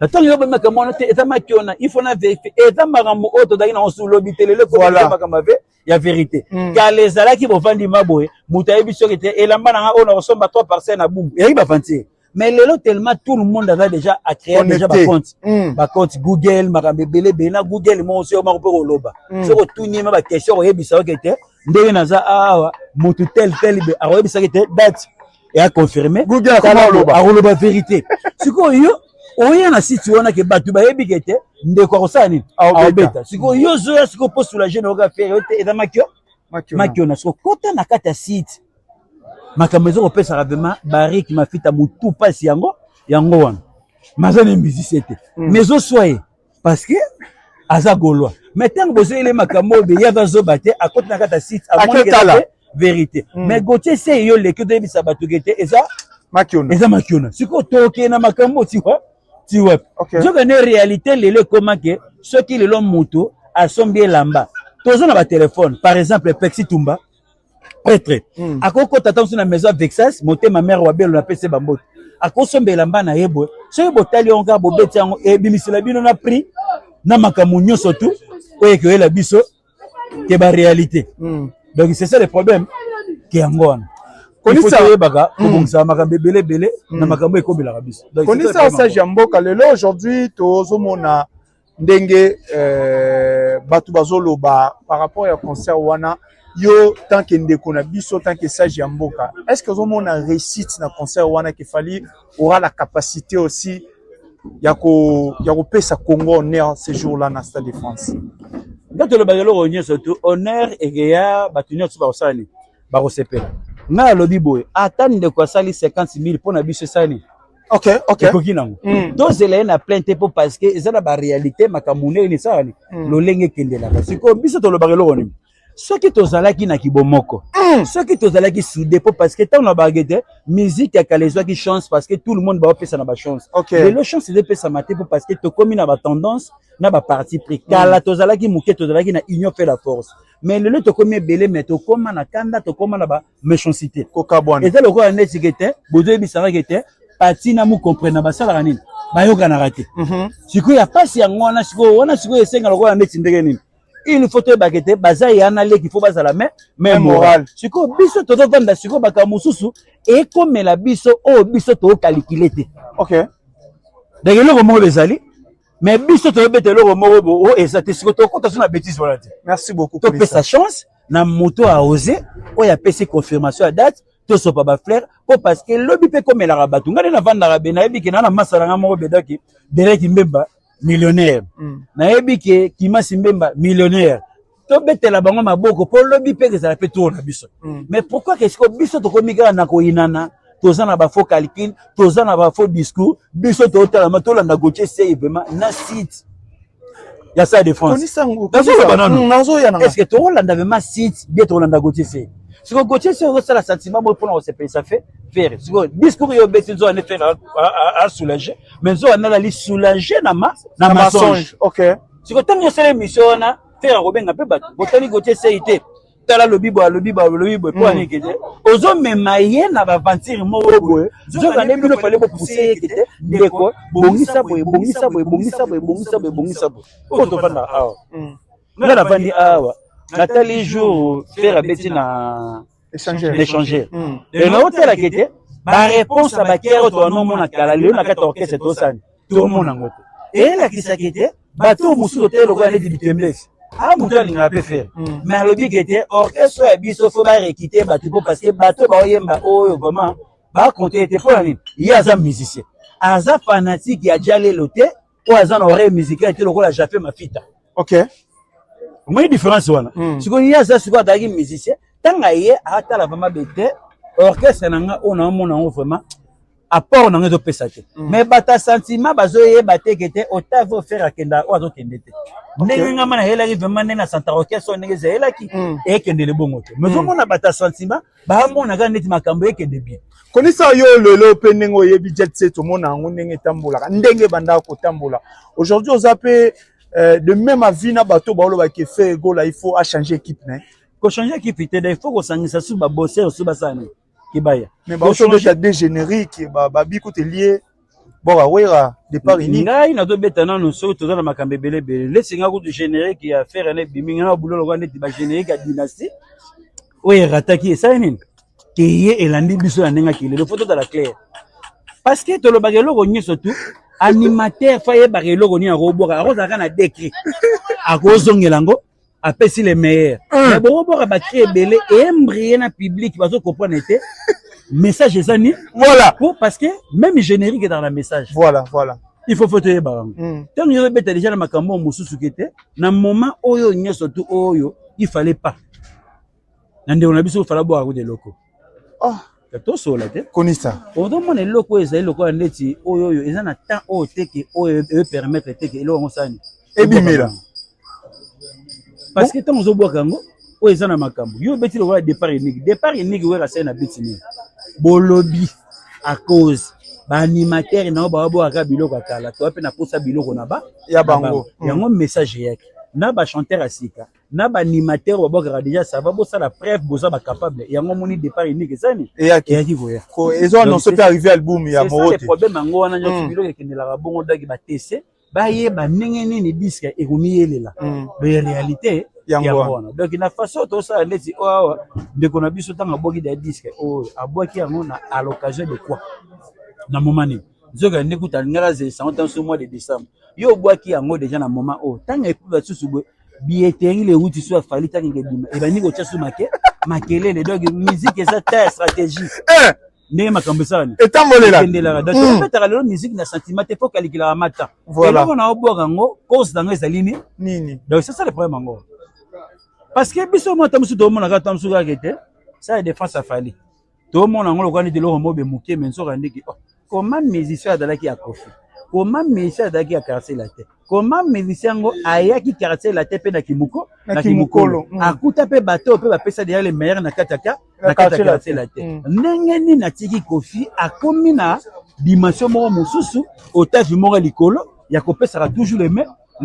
Na ntango yo obemaka mwana te, eza makiona, il faut na vérifier. Eza makambo oyo tozalaki nango su lobi te, lelo ekomi makambo ya vérité. Kala ezalaki bovandi maboye, moto ayebi soki te elamba na nga oyo nakosomba 3 parcelles na Bumbu. Ezalaki bavantier. Mais lelo tellement tout le monde aza déjà a créé déjà ba compte. Ba compte Google, makambo ebele ebele na Google moko soki moko mpe koloba. Soki otuni ye ma ba question akoyebisa yo ke te ndenge naza awa motu tel tel be akoyebisaki te date eya confirme. Google akoma koloba. Akoloba vérité. Sikoyo yo oya na site wana ke bato bayebi ke te ndeko akosala nini? Akobeta. Sikoyo yo ozoya sikoyo po soulager na yoka Ferre yo te eza makio makiona. Sikoyo kota na kati ya site makambo eza kopesaka vraiment Barik Mafita motu mpasi yango yango wana maza na musicien te mais ezoswa ye parce que aza gaulois mais ntango bozoyele makambo oyo beya bazoba te akoti na kati ya site amoni te vérité. Mais Gauthier Sey yo leki otoyebisa bato ke te eza makiona, eza makiona. Sikoyo tokende na makambo tiwa ti wapi? Nzoka nde réalité lelo ekoma ke soki lelo moto asombi elamba toza na batelefone par exemple Pexi Tumba prêtre akokota ata mosusu na maison ya Vexas motema mare wa belo napesi bambote akosomba elamba na ye boye soki botali yango kaka bobeti yango ebimisela bino na prix na makambo nyonso tu oyo ekoyela biso ke ba réalité. Donc c'est ça le problème ke yango wana toyebaka kobongisaka makambo ebele ebele na makambo ekobelaka biso. Konisa sage ya mboka lelo aujourd'hui tozomona ndenge bato bazoloba par rapport ya concert wana. Yo tant que ndeko na biso, tant que sage ya mboka, est-ce que ozomona réussite na concert wana ke Fally aura la capacité aussi ya kopesa Congo honneur ce jour-là na Stade de France? Nga tolobaka eloko nyonso tu honneur ekeya bato nyonso bakosala nini? Bakosepela. Ngai alobi boye ata ndeko asali 50 000 mpo na biso esali nini? Ekoki nango. Tozela ye na plainte te mpo parce que eza na baréalité makambo ndenge esala nini lolenge ekendelaka. Sikoyo biso tolobaka eloko nini? Soki tozalaki na kibomoko, soki tozalaki soudé mpo parce que ntango na bage te musique ya kala ezwaki chance parce que tout le monde baopesa na bachance. Lelo chance ezopesama te mpo parce que tokomi na batendance na baparti pris. Kala tozalaki moke, tozalaki na union fait la force, mais lelo tokomi ebele mais tokóma na kanda, tokóma na ba méchanceté. Kokabwana. Eza lokola neti ke te bozoyebisaka ke te pati na mukomprena basalaka nini bayokanaka te. Sikoyo ya pasi yango wana sikoyo wana sikoyo esenga lokola neti ndenge nini il faut toyebaka ete baza ya na leki faut bazala me moral. Sikoyo biso tozovanda sikoyo makambo mosusu ekomela biso oyo biso tokalikile te. Donc eloko moko ezali mais biso toyebeta eloko moko bo oyo eza te sikoyo tokota so na bêtise wana te. Merci beaucoup. Topesa chance na moto aose oyo apesi confirmation ya date, tosopa bafleur mpo parce que lobi mpe ekomelaka bato. Ngai nde navandaka be nayebi ke naa na masa na ngai moko bedaki Derek Mbemba millionnaire, nayebi ke Kimasi Mbemba millionnaire, tobetela bango maboko mpo lobi mpe ezala mpe tour na biso. Mais pourquoi ke sikoyo biso tokomi kaka na koyinana, toza na bafaux calcul, toza na bafaux discours, biso totalama tolanda Gauthier Sey vraiment na site ya Stade de France. Nazoloba nanu, est ce que tokolanda vraiment site bien tokolanda Gauthier Sey? Sikoyo Gauthier Sey ozosala sentiment moko mpona kosepelisa fe Ferre. Sikoyo discours yo obeti nzoka nde Ferre asoulage, mais nzoka nde azali soulage na ma na mensonge. Sikoyo ntango osala émission wana Ferre akobenga mpe bato botali Gauthier Sey te, tala alobi boye alobi boye alobi boye mpo aniki te ozomema ye na baventure moko boye nzoka nde bino fale bopuse ye kete ndeko bongisa boye bongisa boye bongisa boye bongisa boye bongisa boye oyo tovanda awa. Nga navandi awa natali jour Ferre abeti na échanger e naotalaka ete baréponse ya bakere oyo toanomona kala lelo na kati ya orchestre tosani tomona yango te eyelakisaka ete bato mosusu totali lokola neti bitemblesi a moto alingaka mpe Ferre mais alobi ke te orchestre ya biso fo barekite bato mpo parce que bato baoyemba oyo vraiment bakonte ete mpo na nini ye aza musicien aza fanatique ya jalelo te oyo aza na oreille musicale te lokola Jafe Mafita. Omoni différence wana? Sikoyo ye aza sikoyo azalaki musicien ntango aye atala vraiment bete orchestre na nga oyo naomona yango vraiment apport na nga ezopesa te. Mais bato ya sentiment bazoyeba te ke te otave ofere akenda oyo azokende te ndenge nga ma nayelaki vraiment ndenge na santa orchestre oyo ndenge ezayelaki ekendele bongo te mais ozomona bato ya sentiment bamona kaka neti makambo ekende bien. Konisa yo lelo mpe ndenge oyebi jet set omona yango ndenge etambolaka ndenge ebandaka kotambola aujourd'hui oza mpe de même avis na bato baolobaki Ferre Gola il faut achanger équipe na ye? Kochanger équipe te, il faut kosangisa su babosser su basala nini kibaya. Mais baotobeta de générique, babi kutelie boka Wera départ unique. Ngai nazobeta nanu soki toza na makambo ebele ebele lesi nga kutu générique ya Ferre na ebimi nga na bulo lokola neti bagénérique ya Dynastie oyo erataki esali nini keye elandi biso na ndenge akilelo. Faut tozala clair parce que tolobaka eloko nyonso tu, animateur fa ayebaka eloko nini akobwaka, akozalaka na décret, akozongela yango, apesi le meilleur. Mais bokobwaka bacri ebele embrie na public, bazocomprendre te message eza nini. Voilà. Po parce que même générique ezalaka na message. Voilà. Il faut toyebaka yango. Ntango nyonso obeta déjà na makambo oyo mosusu ke te na moment oyo nyonso tu oyo, il fallait pas na ndeko na biso ofala bwaka kuta eloko. Oh. Tosola te. Konisa. Ozomona eloko oyo ezali lokola neti oyo eza na temps oyo teke oyo epermettre teke eloko yango sani ebimela. Parce que ntango ozobwaka yango oyo eza na makambo yo obeti lokola départ unique, départ unique oyo asali na biti nini bolobi à cause baanimateur na yo babwakaka biloko ya kala, toa mpe na posa biloko na ba ya bango. Yango message eyaki na bachanteur ya sika na baanimateur babwakaka déjà, ça va, bosala preuve boza bacapable. Yango omoni départ unique ezani eyaki koya. Ezo annonce mpe arrivé album ya Morote. Problème yango wana nyonso, biloko ekendelaka bongo daki batese bayeba ndenge nini disque ekomiyelela de réalité yango wana. Donc na façon tosala neti oyo awa, ndeko na biso ntango abwaki da disque oyo, abwaki yango na à l'occasion de quoi, na moment nini? Nzoka nde kuta alingaka azelisa yango ntango so mois de décembre. Yo obwaki yango déjà na moment oyo ntango epuis basusu boye billetterie le wuti so afali ntango ebima ebandi kotia so make makelele. Donc musique eza ta ya stratégie, ndenge makambo esalani etambolela. Ekendelaka. Donc tobetaka lelo musique na sentiment te, faut kalikilaka mata. Eloko na obwaka yango, cause nango ezali nini? Nini? Donc c'est ça le problème yango, parce que biso mo ata mosusu tomonaka ata mosusu kaka ete ça ya défense afali, tomona yango lokola neti eloko mobe moke, mais nzoka ndenge, oh, comment musicien azalaki ya Kofi, comment musicien azalaki ya Quartier Latin, comment musicien yango ayaki Quartier Latin mpe na kimuko na kimokolo, akuta mpe bato oyo mpe bapesa déjà le meilleur na kati ya na kati ya Quartier Latin, ndenge nini atiki Kofi akomi na dimension moko mosusu, otavi moko ya likolo ya kopesaka toujours le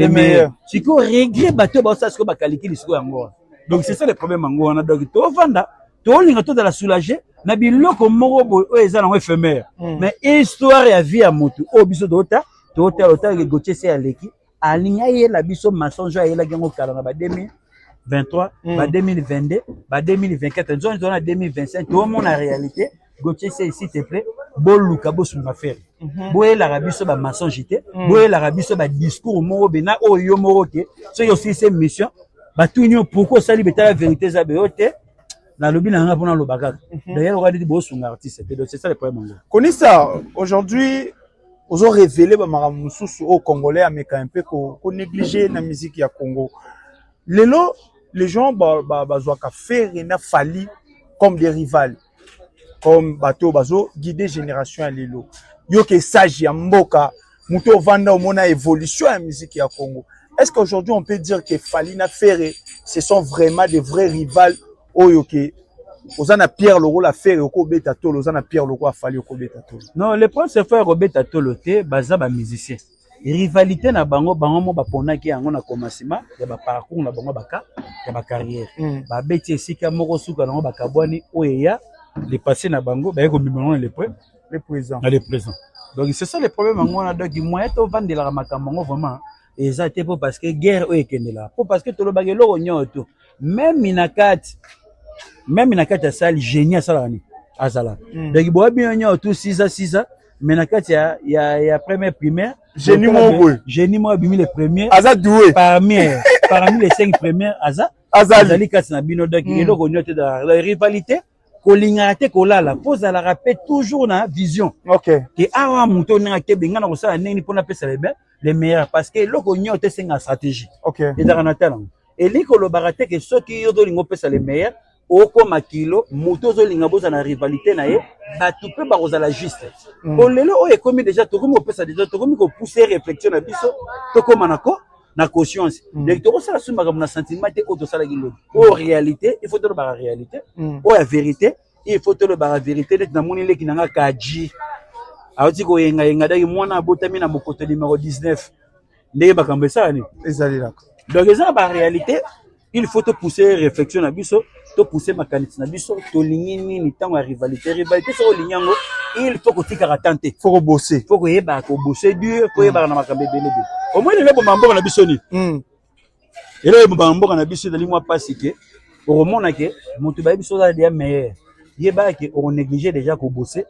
meilleur? Sikoyo regret bato oyo baosala sikoyo bakalikili sikoyo yango wana. Donc c'est ça le problème yango wana. Donc tovanda, tolinga tozala soulagé na biloko moko boye oyo eza nango éphémère, mais histoire ya vie ya motu oyo biso toota totala otalaki Gautier se aleki alingi ayela biso mensonge oyo ayelaki yango kala na ba 2023, ba 2022, ba 2024, nzoni toza na 2025, toomona réalité. Gautier se, s'il te plaît, boluka bosunga Ferre, boyelaka biso bamensonge te, boyelaka biso badiscours moko be na oyo yo moko te. Soki osilisi émission, batuni yo pourquoi osali betala, vérité eza beyo te. Nalobi na nga mpona aloba kaka d'ailleurs oka neti bosunga artiste te. Donc c'est ça le problème yango. Konisa, aujourd'hui ozo révéler bamakambo mosusu oyo congolais ameka un peu konégliger na musique ya Congo. Lelo les gens bazwaka Ferre na Fally comme des rivales, comme bato bazo guider génération ya lelo. Yo ke sage ya mboka, moto ovanda omona évolution ya musique ya Congo, est-ce qu'aujourd'hui on peut dire que Fally na Ferre, ce sont vraiment des vrais rivales oyo ke oza na pierre lokola Ferre okobeta tolo, oza na pierre lokola Fally okobeta tolo? Non, le prince frère obeta tolo te. Baza bamusicien, rivalité na bango, bango mo baponaki yango na commencement ya baparcours na bango baka ya bacarrière. Babeti esika moko, suka nango bakabwani. Oyo eya le passé na bango, baye komema yango na le le présent. Na le présent. Donc c'est ça le problème yango wana. Donc moyen tovandelaka makambo yango vraiment eza te, mpo parce que guerre oyo ekendelaka, mpo parce que tolobaka eloko nyonso to même na kati ya salle, génie asalaka nini, azalaka. Donc boya bino nyonso tu 6 6, mais na kati ya première primaire, génie moko boye. Génie moko abimi le premier. Aza doué. Parmi les cinq premières aza azali kati na bino. Donc eloko nyonso te la rivalité kolingaka te, kolala mpo ozalaka mpe toujours na vision ke awa moto ndenge akebe, ngai na kosala ndenge mpona apesa le meilleur, parce que eloko nyonso te esenga stratégie. Ezalaka na tala yango, elingi kolobaka te ke soki yo ozolinga opesa le meilleur, okóma kilo moto ozolinga bozala na rivalité na ye, bato mpe bakozala juste. Po lelo oyo ekomi déjà, tokomi kopesa déjà, tokomi kopousse réflexion na biso, tokóma na conscience. Donc tokosala so makambo na sentiment te oyo tosalaki lobi. Oyo réalité, il faut tolobaka réalité. Oyo ya vérité, il faut tolobaka vérité. Neti namoni leki na nga Kaji awuti koyengayenga daki mwana abotami na mokoto numéro 19, ndenge makambo esala nini Ezalelaka. Donc eza na baréalité. Il faut topousse réflexion na biso, topousse makanisi na biso. Tolingi nini ntango ya rivalité? Rivalité, soki olingi yango, il faut kotikaka tan te. Faut kobose. Faut koyebaka kobose dur, faut koyebaka na makambo ebele ebele. Omoni lelo eboma mboka na biso nini? Eloko eboma mboka na biso ezali mwa mpasi ke okomona ke moto bayebi so oza deja meilleur, yebaka ke okonéglige déjà kobose,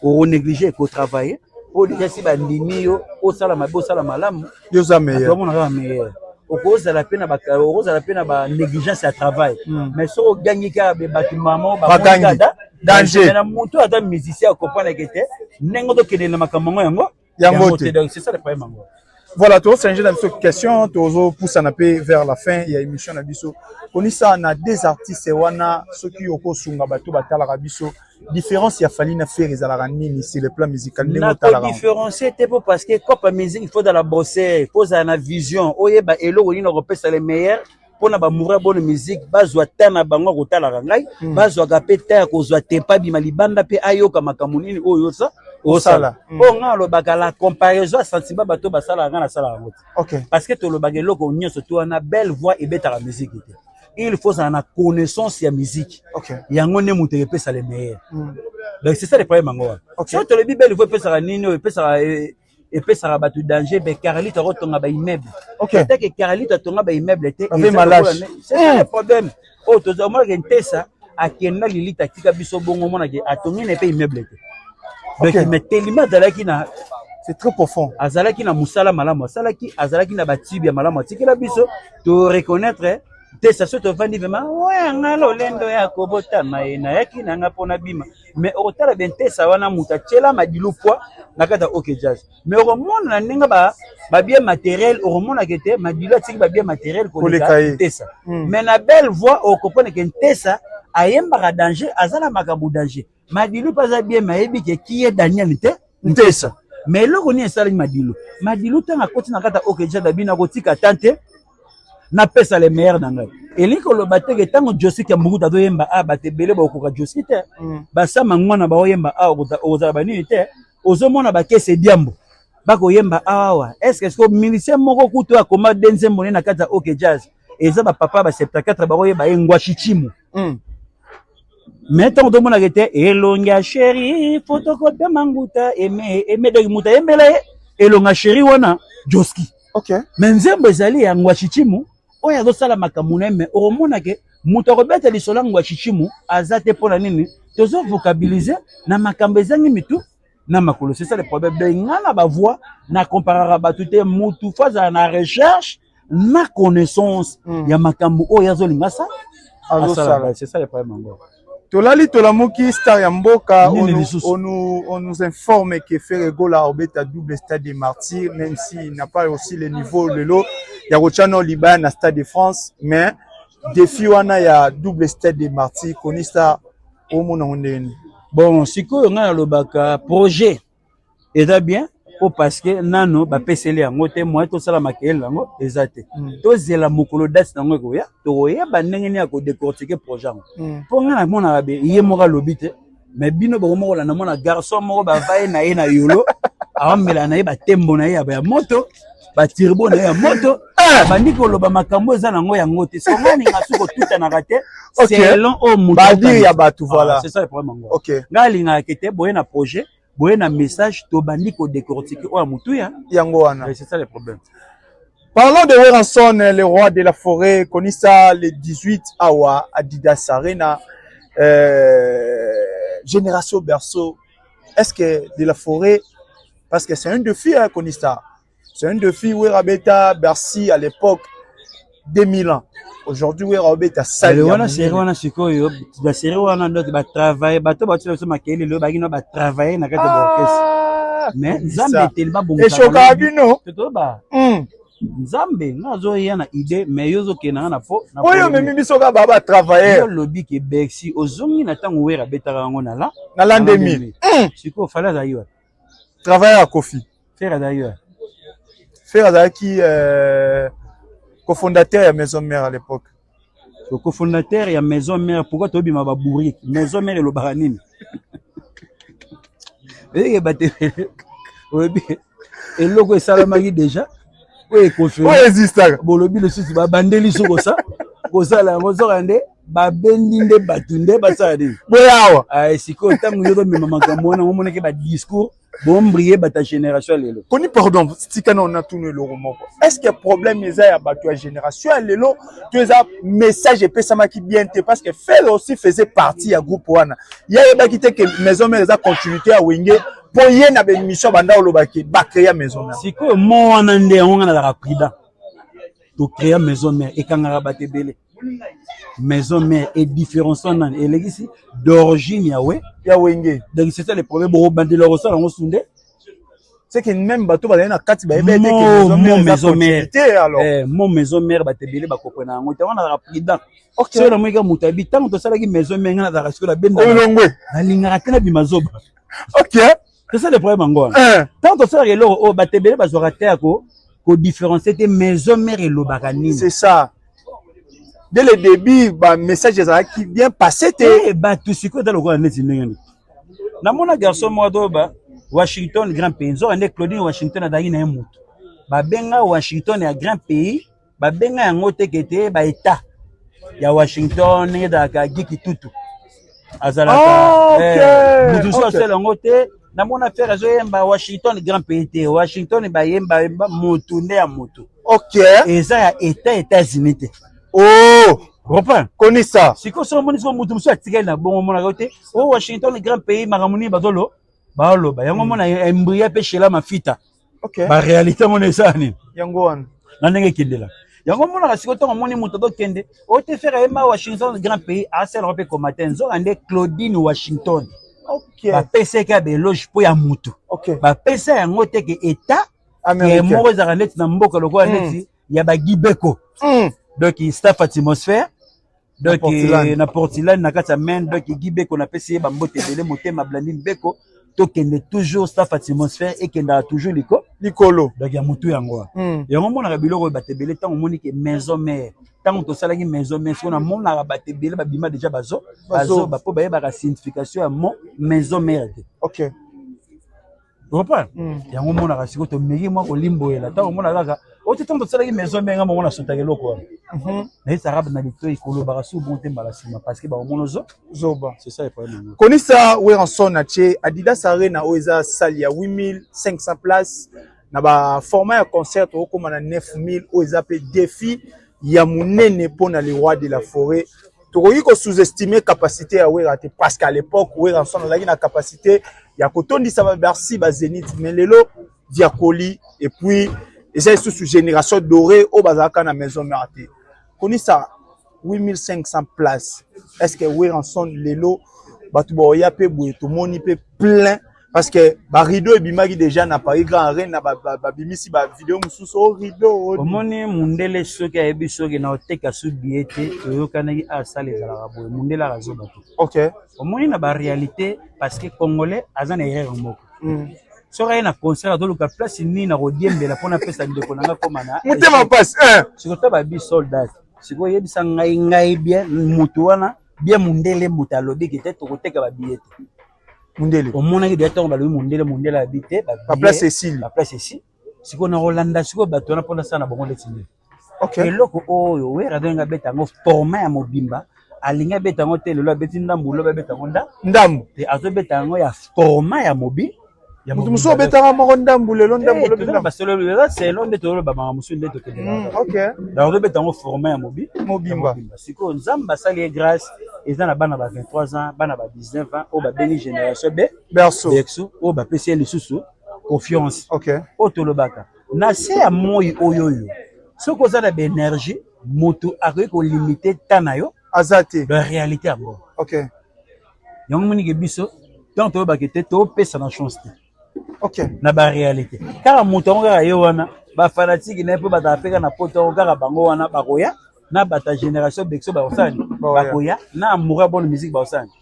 okonéglige kotravaille, po déjà si bandimi yo, osala mabe, osala malamu, yo oza meilleur. Omona kaka meilleur. Okozala mpe na ba négligence ya travail, mais soki ogangi kaka be bato mama Bagangi. Danger. Na moto ata musicien acomprendre ke te ndenge tokende na makambo yango. Yango te. Donc c'est ça le problème yango. Voilà, tozochange na biso question, tozopusana mpe vers la fin ya émission na biso. Konisa na deux artistes wana, soki okosunga bato batalaka biso, différence ya Fally na Ferre ezalaka nini sur le plan musical, ndenge otalaka yango? Nakodifférencier te, mpo parce que cope musique, il faut ozala bosse, il faut ozala na vision, oyeba eloko nini okopesa le meilleur mpona bamoura bonne musique bazwa ta na bango ya kotalaka ngai, bazwaka mpe ta ya kozwa tempa bima libanda mpe ayoka makambo nini oyo osa osala. Mpo ngai alobaka la comparaison ya sentiment, bato basalaka, ngai nasalaka yango te. Parce que tolobaka eloko nyonso to wana, belle voix ebetaka musique te. Il faut ozala na connaissance ya musique. Yango nde moto epesa le meilleur. Donc c'est ça le problème yango wana. Soki tolobi belle voix epesaka nini, oyo epesaka epesaka bato danger, be Carlito akotonga baimmeuble. Etake Carlito atonga baimmeuble te. Ave eza malage. lokola c'est ça le problème oyo toza. Omonaka Ntesa akenda lilita, atika biso bongo, omonaka atongi na mpe immeuble te. Donc mais telima azalaki na C'est très profond. Azalaki na mosala malamu, asalaki, azalaki na batibe ya malamu atikela biso, to reconnaître te. Sa so tovandi vraiment wanga lolendo ya kobotama ye nayaki nanga mpona bima, mais okotala bentesa wana, moto atiela Madilu poids na kati ya OK Jazz, mais okomona na ndenge babien matériel, okomonaka ete Madilu atiki babien matériel koleka koleka ye. Ntesa. Mais na belle voix, okopona ke Ntesa ayembaka danger, aza na makambo danger. Madilu mpe aza bien, mais ayebi ke ki ye Daniel te Ntesa. Mais eloko nini esalaki Madilu? Madilu ntango akoti na kati ya OK Jazz, abino akotika tan te, napesa le meilleur na ngai. Elingi koloba te ke ntango Josik ya Mbukuta azoyemba a bato ebele bakokoka Josi te. Basama ngwana baoyemba awa, okozala banini te. Ozomona bakese diambo bakoyemba awa, est-ce que musicien moko kutu akoma de nzembo ne na kati ya OK Jazz? Eza bapapa ba 74 bakoyeba ye Ngwashichimu. Mais ntango tomonaka ete elongi ya chéri photocopie manguta eme eme, donc moto ayembela ye elongi ya chéri wana Joski. Mais nzembo ezali ya Ngwashichimu oyo azosala makambo na ye, mais okomona ke moto akobeta lisolo ya Ngwashichimu aza te. Mpo na nini tozovocabilize na makambo ezangi mitu na makolo? C'est ça le problème. Donc nga na bavoix na comparaka bato te. Mutu faut azala na recherche na connaissance ya makambo oyo azolinga sa Azosala. asala. C'est ça le problème yango. Tolali tolamuki, star ya mboka, Nini lisusu? On nous informe que Ferre Gola obeta double stade des Martyrs, même s'il n'a pas aussi le niveau lelo ya kotia libaya na Stade de France, mais défi wana ya double stade des Martyrs, konisa omona ngo ndenge nini? Bon, sikoyo ngai nalobaka projet eza bien, po parce que nano bapeseli yango te, moyen tosala makelele yango eza te. Tozela mokolo date nango ekoya, tokoyeba ndenge nini ya kodécortiquer projet yango. Mpo ngai namonaka be ye moko alobi te, mais bino bokomokolanda mona garçon moko bavaye na ye na yolo, aomela na ye batembo na ye ya moto, baturbo na ye ya moto, bandi koloba makambo eza nango yango te. So ngai ninga soki kotutanaka te selon oyo moto Badire ya bato, voilà. Ah, c'est ça le problème yango. Ngai alingaka ke te boye na projet, boye na message, tobandi kodécortiquer oyo ya motuya. Yango wana. C'est ça le problème. Parlons de Werrason, le roi de la forêt, connu ça le 18 awa Adidas Arena, Génération Berceau. Est-ce que de la forêt, parce que c'est un défi, hein, connu ça. C'est un défi, Werra abeta Bercy à l'époque, 2000 ans. Aujourd'hui, Werra abeta salle. Wana série wana sikoyo, basérie wana ndoto batravaille, bato batina biso makelele oyo bakino batravaille na kati ya baorchestre, mais Nzambe etelema. Eshoka bino. Totoba Nzambe nga azoya na idée, mais yo ozokende nga na fo. Oyo omemi biso kaka ba batravailleur. Olobi ke Bercy, ozongi na ntango Wera abetaka yango na la Na l'an 2000. Sikoyo Fally azalaki wapi? Travailleur ya Kofi. Ferre azalaki wapi? Ferre azalaki cofondateur ya Maison Mère à l'époque. Cofondateur ya Maison Mère, pourquoi tobima babourrique? Maison Mère elobaka nini? Eyeba te, oyebi eloko esalamaki déjà oyo econfirme, oyo existaka. Bolobi lisusu babandeli so kosa. Kosala yango soka nde babendi nde bato nde basala nini? Boya awa. Ah, sikoyo ntango yo ozomema makambo wana, omonaki badiscours bombrie bato ya génération ya lelo. Koni, pardon, tika na natuna eloko moko. Est ce que problème eza ya bato ya génération ya lelo to eza message epesamaki bien te? Parce que Ferre aussi faisait partie ya groupe wana. Ye ayebaki te ke Maison Mère eza continuité ya Wenge, mpo ye na baémission banda olobaki bacréa Maison Mère. Sikoyo mo wana nde yango nga nazalaka prudent. Tocréa Maison Mère, ekangaka bato ebele. Maison Mère edifférenciant nani elekisi d'origine ya we ya Wenge. Donc c'est ça le problème. Bokobandela kosala yango su nde. C'est que même bato bazali na kati bayebi ete ke Maison Mère eza Maison Mère. continuité alors. Mo Maison Mère, bato ebele bakopona yango te. Wana nazalaka prudent. Soki namoni kaka moto abi ntango tosalaki Maison Mère, nga nazalaka sikoyo nabenda. Olongwe. Nalingaka te nabima zoba. C'est ça le problème yango wana. Ntango tosalaka eloko oyo, bato ebele bazwaka te ya kodifférencier te Maison Mère elobaka nini. C'est ça, dès le début bamessage ezalaki bien passé te. Bato sikoyo eza lokola neti ndenge nini namona garçon moko toyoba Washington grand pays, nzoka nde Claudine Washington azalaki na ye motu babenga Washington ya grand pays. Babenga yango teke te baétat ya Washington ndenge ezalaka giki tutu azalaka. Motu mosusu asala yango te. Namona Ferre azoyemba Washington grand pays te. Washington bayemba yemba motu nde ya motu. Eza ya état États-Unis te. Oh. Comprend? Konisa. Sikoyo soki omoni sikoyo motu mosusu atikali na bongo, omonaka yo te o Washington grand pays, makambo nini bazolo baoloba yango. Omona embria mpe shela mafita. Baréalité mona esala nini? Yango wana. Na ndenge ekendela yango, omonaka sikoyo ntango omoni moto azokende oyo te, Ferre ayemba Washington grand pays, asalaka mpe commentaire. Nzoka nde Claudine Washington bapesaki ya baéloge mpo ya motu. Bapesa yango te ke état Américain. Moko ezalaka neti na mboka lokola neti ya bagibeko. Donc staff atmosphère, donc Portland. Na Portland, na kati ya Maine. Donc Gibeko, napesi ye bambote ebele, motema Blandine Beko. Tokende toujours, staff atmosphère ekendaka toujours liko likolo. Donc ya motu yango wana. Yango omonaka biloko oyo bato ebele, ntango omoni ke Maison Mère, ntango tosalaki Maison Mère, sikoyo namonaka bato ebele babima déjà bazo bazoba mpo bayebaka signification ya mot Maison Mère te. Comprendre? Yango omonaka sikoyo tomeki mwa kolimboyela. Ntango omona kaka oti ntango tosalaki Maison Mère, nga mongo nasotaka eloko wana, nayesaka na litoi kolobaka su bon te mbala nsima, parce que bakomona ozo zoba. C'est ça le problème yango. Konisa, Werrason atie Adidas Arena oyo eza salle ya 8500 places na baformat ya concert, tokokóma na 9000. Oyo eza mpe défi ya monene mpona le roi de la forêt. Tokoki kosous-estimer capacité ya Wera te, parce qu'à l'époque Werrason azalaki na capacité ya kotondisa baBercy, baZénith, mais lelo diakoli et puis eza lisusu génération dorée oyo bazalaka na Maison Mère te. Konisa, 8500 places, est ce que Werrason lelo bato baoya mpe boye? Tomoni mpe plein, parce que barideau ebimaki déjà na Paris Grand Arena, babimisi bavideo mosusu o rideau. Omoni mundele soki ayebi soki na oteka su billet te, toyokanaki asala ezalaka boye. Mundele akazoba te. Omoni na baréalité, parce que Congolais aza na erreur moko. Soki aye na concert, azoluka place nini na kodiembela mpona apesa ndeko na nga koma na motema mpasi. Sikoyo to babi soldat, sikoyo oyebisa ngai, ngai bien motu wana bien, mundele moto alobiki te tokoteka babillet te. Mundele. Omonaki deya ntango balobi mundele, mundele abi te. Baplace esili. Baplace esili. Sikoyo na kolanda sikoyo bato wana mpona sala na bango ndeti nini? Eloko oyo Wera azolinga abeta yango format ya mobimba, alingi abeta yango te. Lelo abeti ndambu, lobi abeta yango nda ndambu. Te, azobeta yango ya format ya mobi ya moto mosusu obetaka moko ndambu lelo, ndambu lobi, ndambu. Basolo eza selo nde toloba makambo mosusu nde tokendeka. Donc azobeta yango format ya mobi mobimba. Sikoyo Nzambe asali ye grâce, eza na bana ba 23 ans, bana ba 19 ans oyo babengi génération B berceau. Berceau oyo bapesi ye lisusu confiance. Oyo tolobaka na se ya moi oyo soki oza na baénergie, moto akoki kolimite ta na yo aza te. Baréalité yango. Yango monike biso ntango toyobaka te, topesa na chance te. Na baréalité kaka moto yango kaka ye wana, bafanatike na ye mpo bazala mpe kaka na poto yango kaka bango wana bakoya na bato ya génération berceau, bakosala nini? Bakoya na amour ya bonne musique, bakosala nini?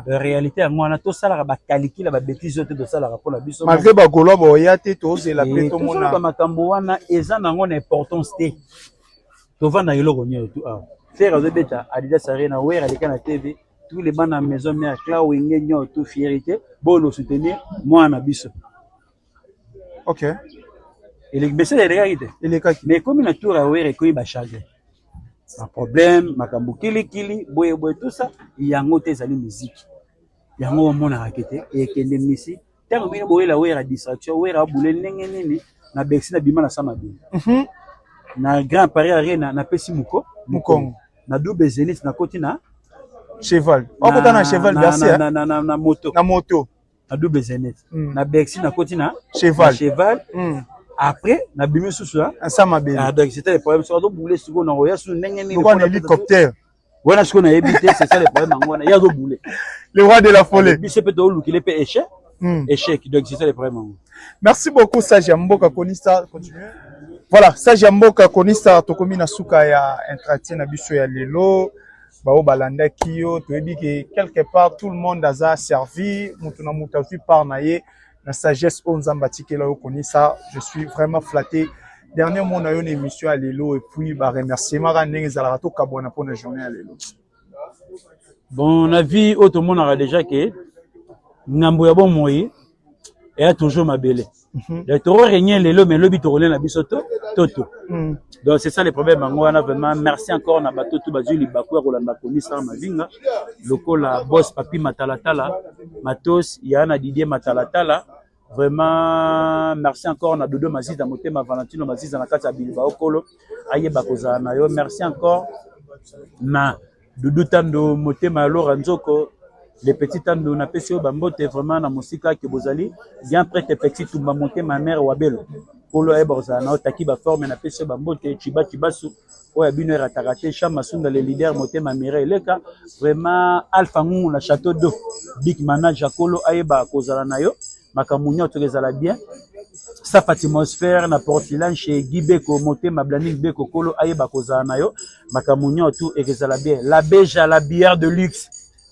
Réalité yango wana. Tosalaka bacalcul ya babêtises oyo te, tosalaka mpona biso. Malgré bagaulois baoya te, tozela mpe tomona. Tozoloba makambo wana eza nango na importance te. Tovanda eloko nyonso tu awa. Ferre azobeta Adidas Arena, Wera aleka na TV, tous les bana Maison Mère, clan Wenge nyonso tu, fierité bolo soutenir mwana na biso. Eleki, message elekaki te. Elekaki. Mais ekomi na tour ya Wera, ekomi bachagrin. Baproblème, makambo kilikili, boye boye, tout ça, yango te ezali miziki. Yango omonaka kete ekende misi. Ntango bino boyela Wera distraction, Wera abule ndenge nini na Bercy, na bima na sa mabele na Grand Paris Arena, napesi moko Mokongo. Na double Zénith, nakoti na Cheval, okota na cheval Bercy, eh? Na moto. Na moto. Na double Zénith. Na Bercy, nakoti na cheval. Na cheval. Après nabimi susu. Asa mabele. Ah, donc c'était le problème. Soki azobule sikoyo na koya susu ndenge nini? Lokwa na hélicoptère. Wana sikoyo nayebi te, c'est ça le problème. Yango wana ye azobule. Le roi de la folie. Biso mpe toolukile mpe échec. Échec, donc c'est ça le problème yango. Merci beaucoup, Sage ya Mboka Konista. Continue. Voilà, Sage ya Mboka Konista, tokomi na suka ya entretien na biso ya lelo. Bao balandaki yo, toyebi ke quelque part tout le monde aza servi, mutu na mutu azwi part na ye na sagesse oyo Nzambe atikela yo Konisa. Je suis vraiment flatté. Dernier mot na yo na émission ya lelo et puis ba remerciement kaka ndenge ezalaka, tokabwana mpona journée ya lelo. Bon, na vie oyo tomonaka déjà ke ngambo ya bomoi eya toujours mabele. Donc tokorégner lelo, mais lobi tokolia na biso to toto. Donc c'est ça le problème yango wana. Vraiment merci encore na bato to bazwi libaku ya kolanda Konisa Mavinga, lokola boss Papi Matalatala, Matos ya na Didier Matalatala. Vraiment merci encore na Dodo Maziza, motema Valentino Maziza na kati ya Bilbao, kolo ayeba kozala na yo. Merci encore na Dudu Tando, motema ya Lora Nzoko, le petit Tando, napesi oyo bambote vraiment na mosika ke bozali bien prêtre. Petit Tumba, motema ya mare Wabelo, kolo ayeba kozala na yo. Taki baforme, napesi oyo bambote. Chiba Chibasu oyo ya bino erataka te. Cham Masunda le leader, motema Mire Eleka. Vraiment Alpha Ngungu na Château d'eau, big manager, kolo ayeba kozala na yo, makambo nyonso ezala bien. Saf atmosphère na Portland chez Guy Beko, motema Blandine Beko, kolo ayeba kozala na yo, makambo nyonso ekozala bien. La Beja, la bière de luxe,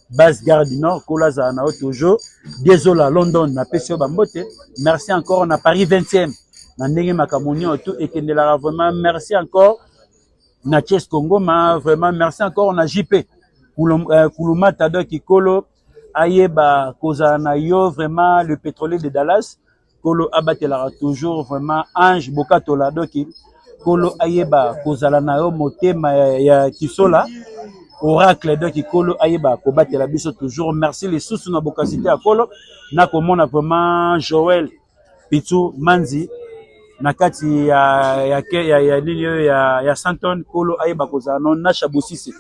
base Gare du Nord, kolo azala na yo toujours. Dezola London, napesi yo bambote. Merci encore na Paris 20e na ndenge makambo nyonso ekendelaka. Vraiment merci encore na Chess Kongoma. Vraiment merci encore na JP Kulumata, donc kolo ayeba kozala na yo. Vraiment le pétrolier de Dallas, kolo abatelaka toujours. Vraiment Ange Bokatola, donc kolo ayeba kozala na yo, motema ya Kisola Oracle, donc kolo ayeba kobatela biso toujours. Merci lisusu na bokasite ya kolo nakomona vraiment Joël Pitu Manzi na kati ya nini oyo ya Santon, kolo ayeba kozala no. Nasha Bosisi,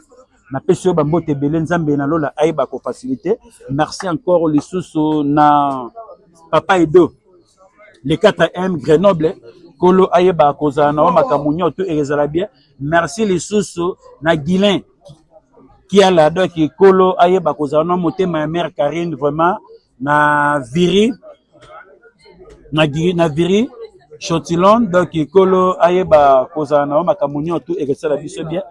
napesi oyo bambote ebele, Nzambe na lola ayeba kofacilité. Merci encore lisusu na papa Edo le 4M Grenoble, kolo ayeba kozala na yo, makambo nyonso ezala bien. Merci lisusu na Guilin Kiala, donc kolo ayeba kozala na motema ya mare Karine. Vraiment na Viri Chotilon, donc kolo ayeba kozala na yo, makambo nyonso ekosala biso bien.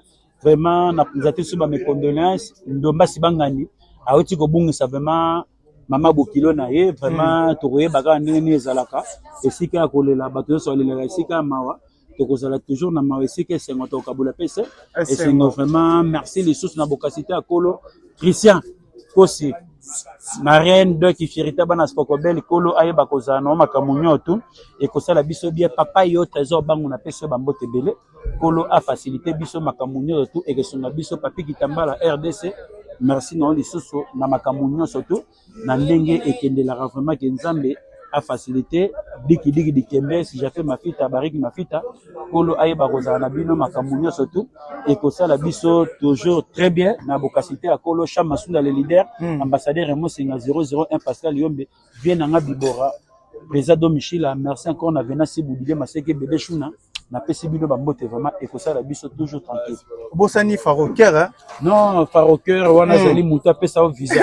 Vraiment naza te so ba mes condoléances. Ndombasi Bangani awuti kobungisa vraiment mama bokilo na ye. Vraiment tokoyeba kaka ndenge nini ezalaka. Esika ya kolela, bato nyonso balelaka. Esika ya mawa, tokozala toujours na mawa. Esika esengo, tokokabola mpe se esengo. Vraiment merci lisusu na bokasi te ya kolo Christian Kosi Marraine, donc fierté bana Spokobel, kolo ayeba kozala na makambo nyonso ekosala biso bien. Papa yo Trésor Bango, napesi yo bambote ebele, kolo afacilité biso makambo nyonso tu ekesonga biso. Papi Kitambala RDC, merci na yo lisusu na makambo nyonso tu na ndenge ekendelaka. Vraiment ke Nzambe afacilité dikidiki dikembe si jafe mafita bariki mafita, kolo ayeba kozala na bino, makambo nyonso tu ekosala biso toujours très bien na bokasite ya kolo. Cham Masunda le leader, ambassadeur Emosenga 001, Pascal Yombe vie nanga Bibora, président Domichila. Merci encore na Venasi Boudile Maseke bébé Shuna, napesi bino bambote. Vraiment ekosala biso toujours tranquille. Obosani Faroker. Non, Faroker wana azali moto apesa yo visa.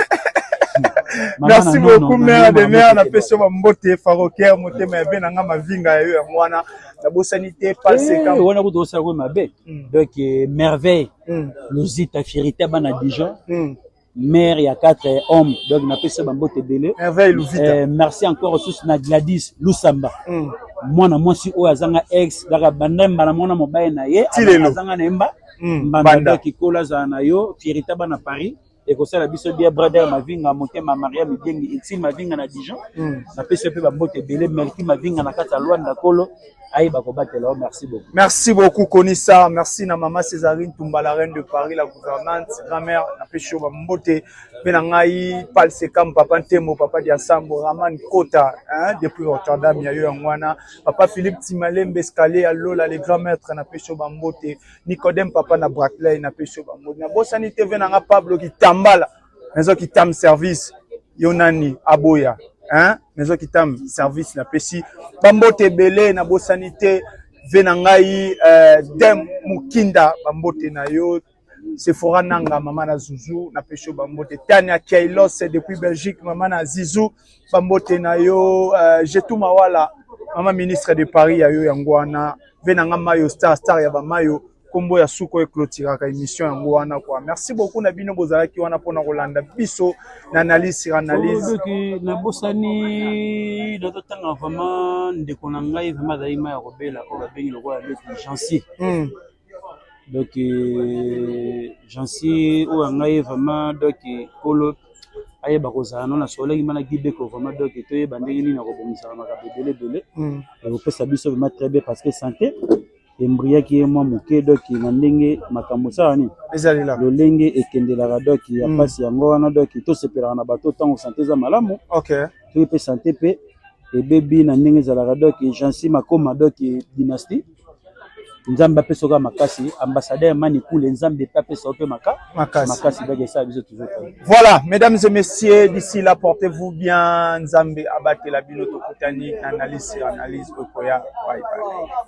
Merci beaucoup, mère de mère, napesi yo bambote. Faroker, motema ya be nanga Mavinga ya yo, yango wana nabosani te. Paseka wana kuta osala koyo mabe. Donc Merveille Lozita, fierité bana Dijon, mère ya quatre hommes, donc napesi bambote ebele. Merveille Luvita. Merci encore susu na Gladys Lusamba, mwana mwasi oyo azanga ex kaka banda mbala mwana mobali na ye azanga na ye mba mbanda. Donc kolo azala na yo, fierité bana Paris. Ekosala biso bien. Brader Mavinga, motema Maria Migengi, Exil Mavinga na Dijon. Napesi yo mpe bambote ebele. Melki Mavinga na kati ya Lwanda, kolo ayeba kobatela yo. Merci beaucoup. Merci beaucoup, Konisa. Merci na Mama Césarine Tumba, la reine de Paris, la gouvernante, grand-mère, na pecho ba mbote, pe na ngai Pal Sekam, Papa Ntembo, Papa Diasambo, Raman Kota, hein, depuis Rotterdam, ya yo yango Papa Philippe Timalembe, Escalier ya Lola, les grands maîtres, na pecho ba mbote, Nicodème Papa na Bratley, na pecho ba mbote. Na bosani TV na nga Pablo Kitambala, Maison Kitam Service, yo nani aboya, hein, Maison Kitam Service, na pesi bambote ebele. Na bosani te ve na ngai Dem Mukinda, bambote na yo. Sephora Nanga, mama na Zuzu, na pesi yo bambote. Tania Kailos depuis Belgique, mama na Zizu, bambote na yo. Jetou Mawala, mama ministre de Paris, ya yo yango wana. Ve na nga Mayo Star, star ya bamayo, kombo ya suko eclôturaka émission yango wana quoi. Merci beaucoup na bino bozalaki wana mpona kolanda biso na analyse sur analyse. Donc nabosani, nazotanga vraiment ndeko na ngai, vraiment azali mai ya kobela, oyo babengi lokola leki Jansi. Donc Jansi oyo ya ngai vraiment, donc kolo ayeba kozala no na solaki mana gibeko vraiment. Donc toyeba ndenge nini akobongisaka makambo ebele ebele, ekopesa biso vraiment très bien, parce que santé embriaki ye mwa moke. Donc na ndenge makambo esala nini, ezalela lolenge ekendelaka, donc ya mpasi yango wana. Donc tosepelaka na bato ntango santé eza malamu. Soki mpe santé mpe ebebi na ndenge ezalaka. Donc Jansi Makoma, donc dynastie, Nzambe apesa oka makasi. Ambassadeur Mani Kule, Nzambe mpe apesa yo mpe maka makasi. Makasi, donc esala biso toujours très bien. Voilà, mesdames et messieurs, d'ici là, portez-vous bien. Nzambe abatela bino. Tokutani na analyse sur analyse okoya. Bye bye.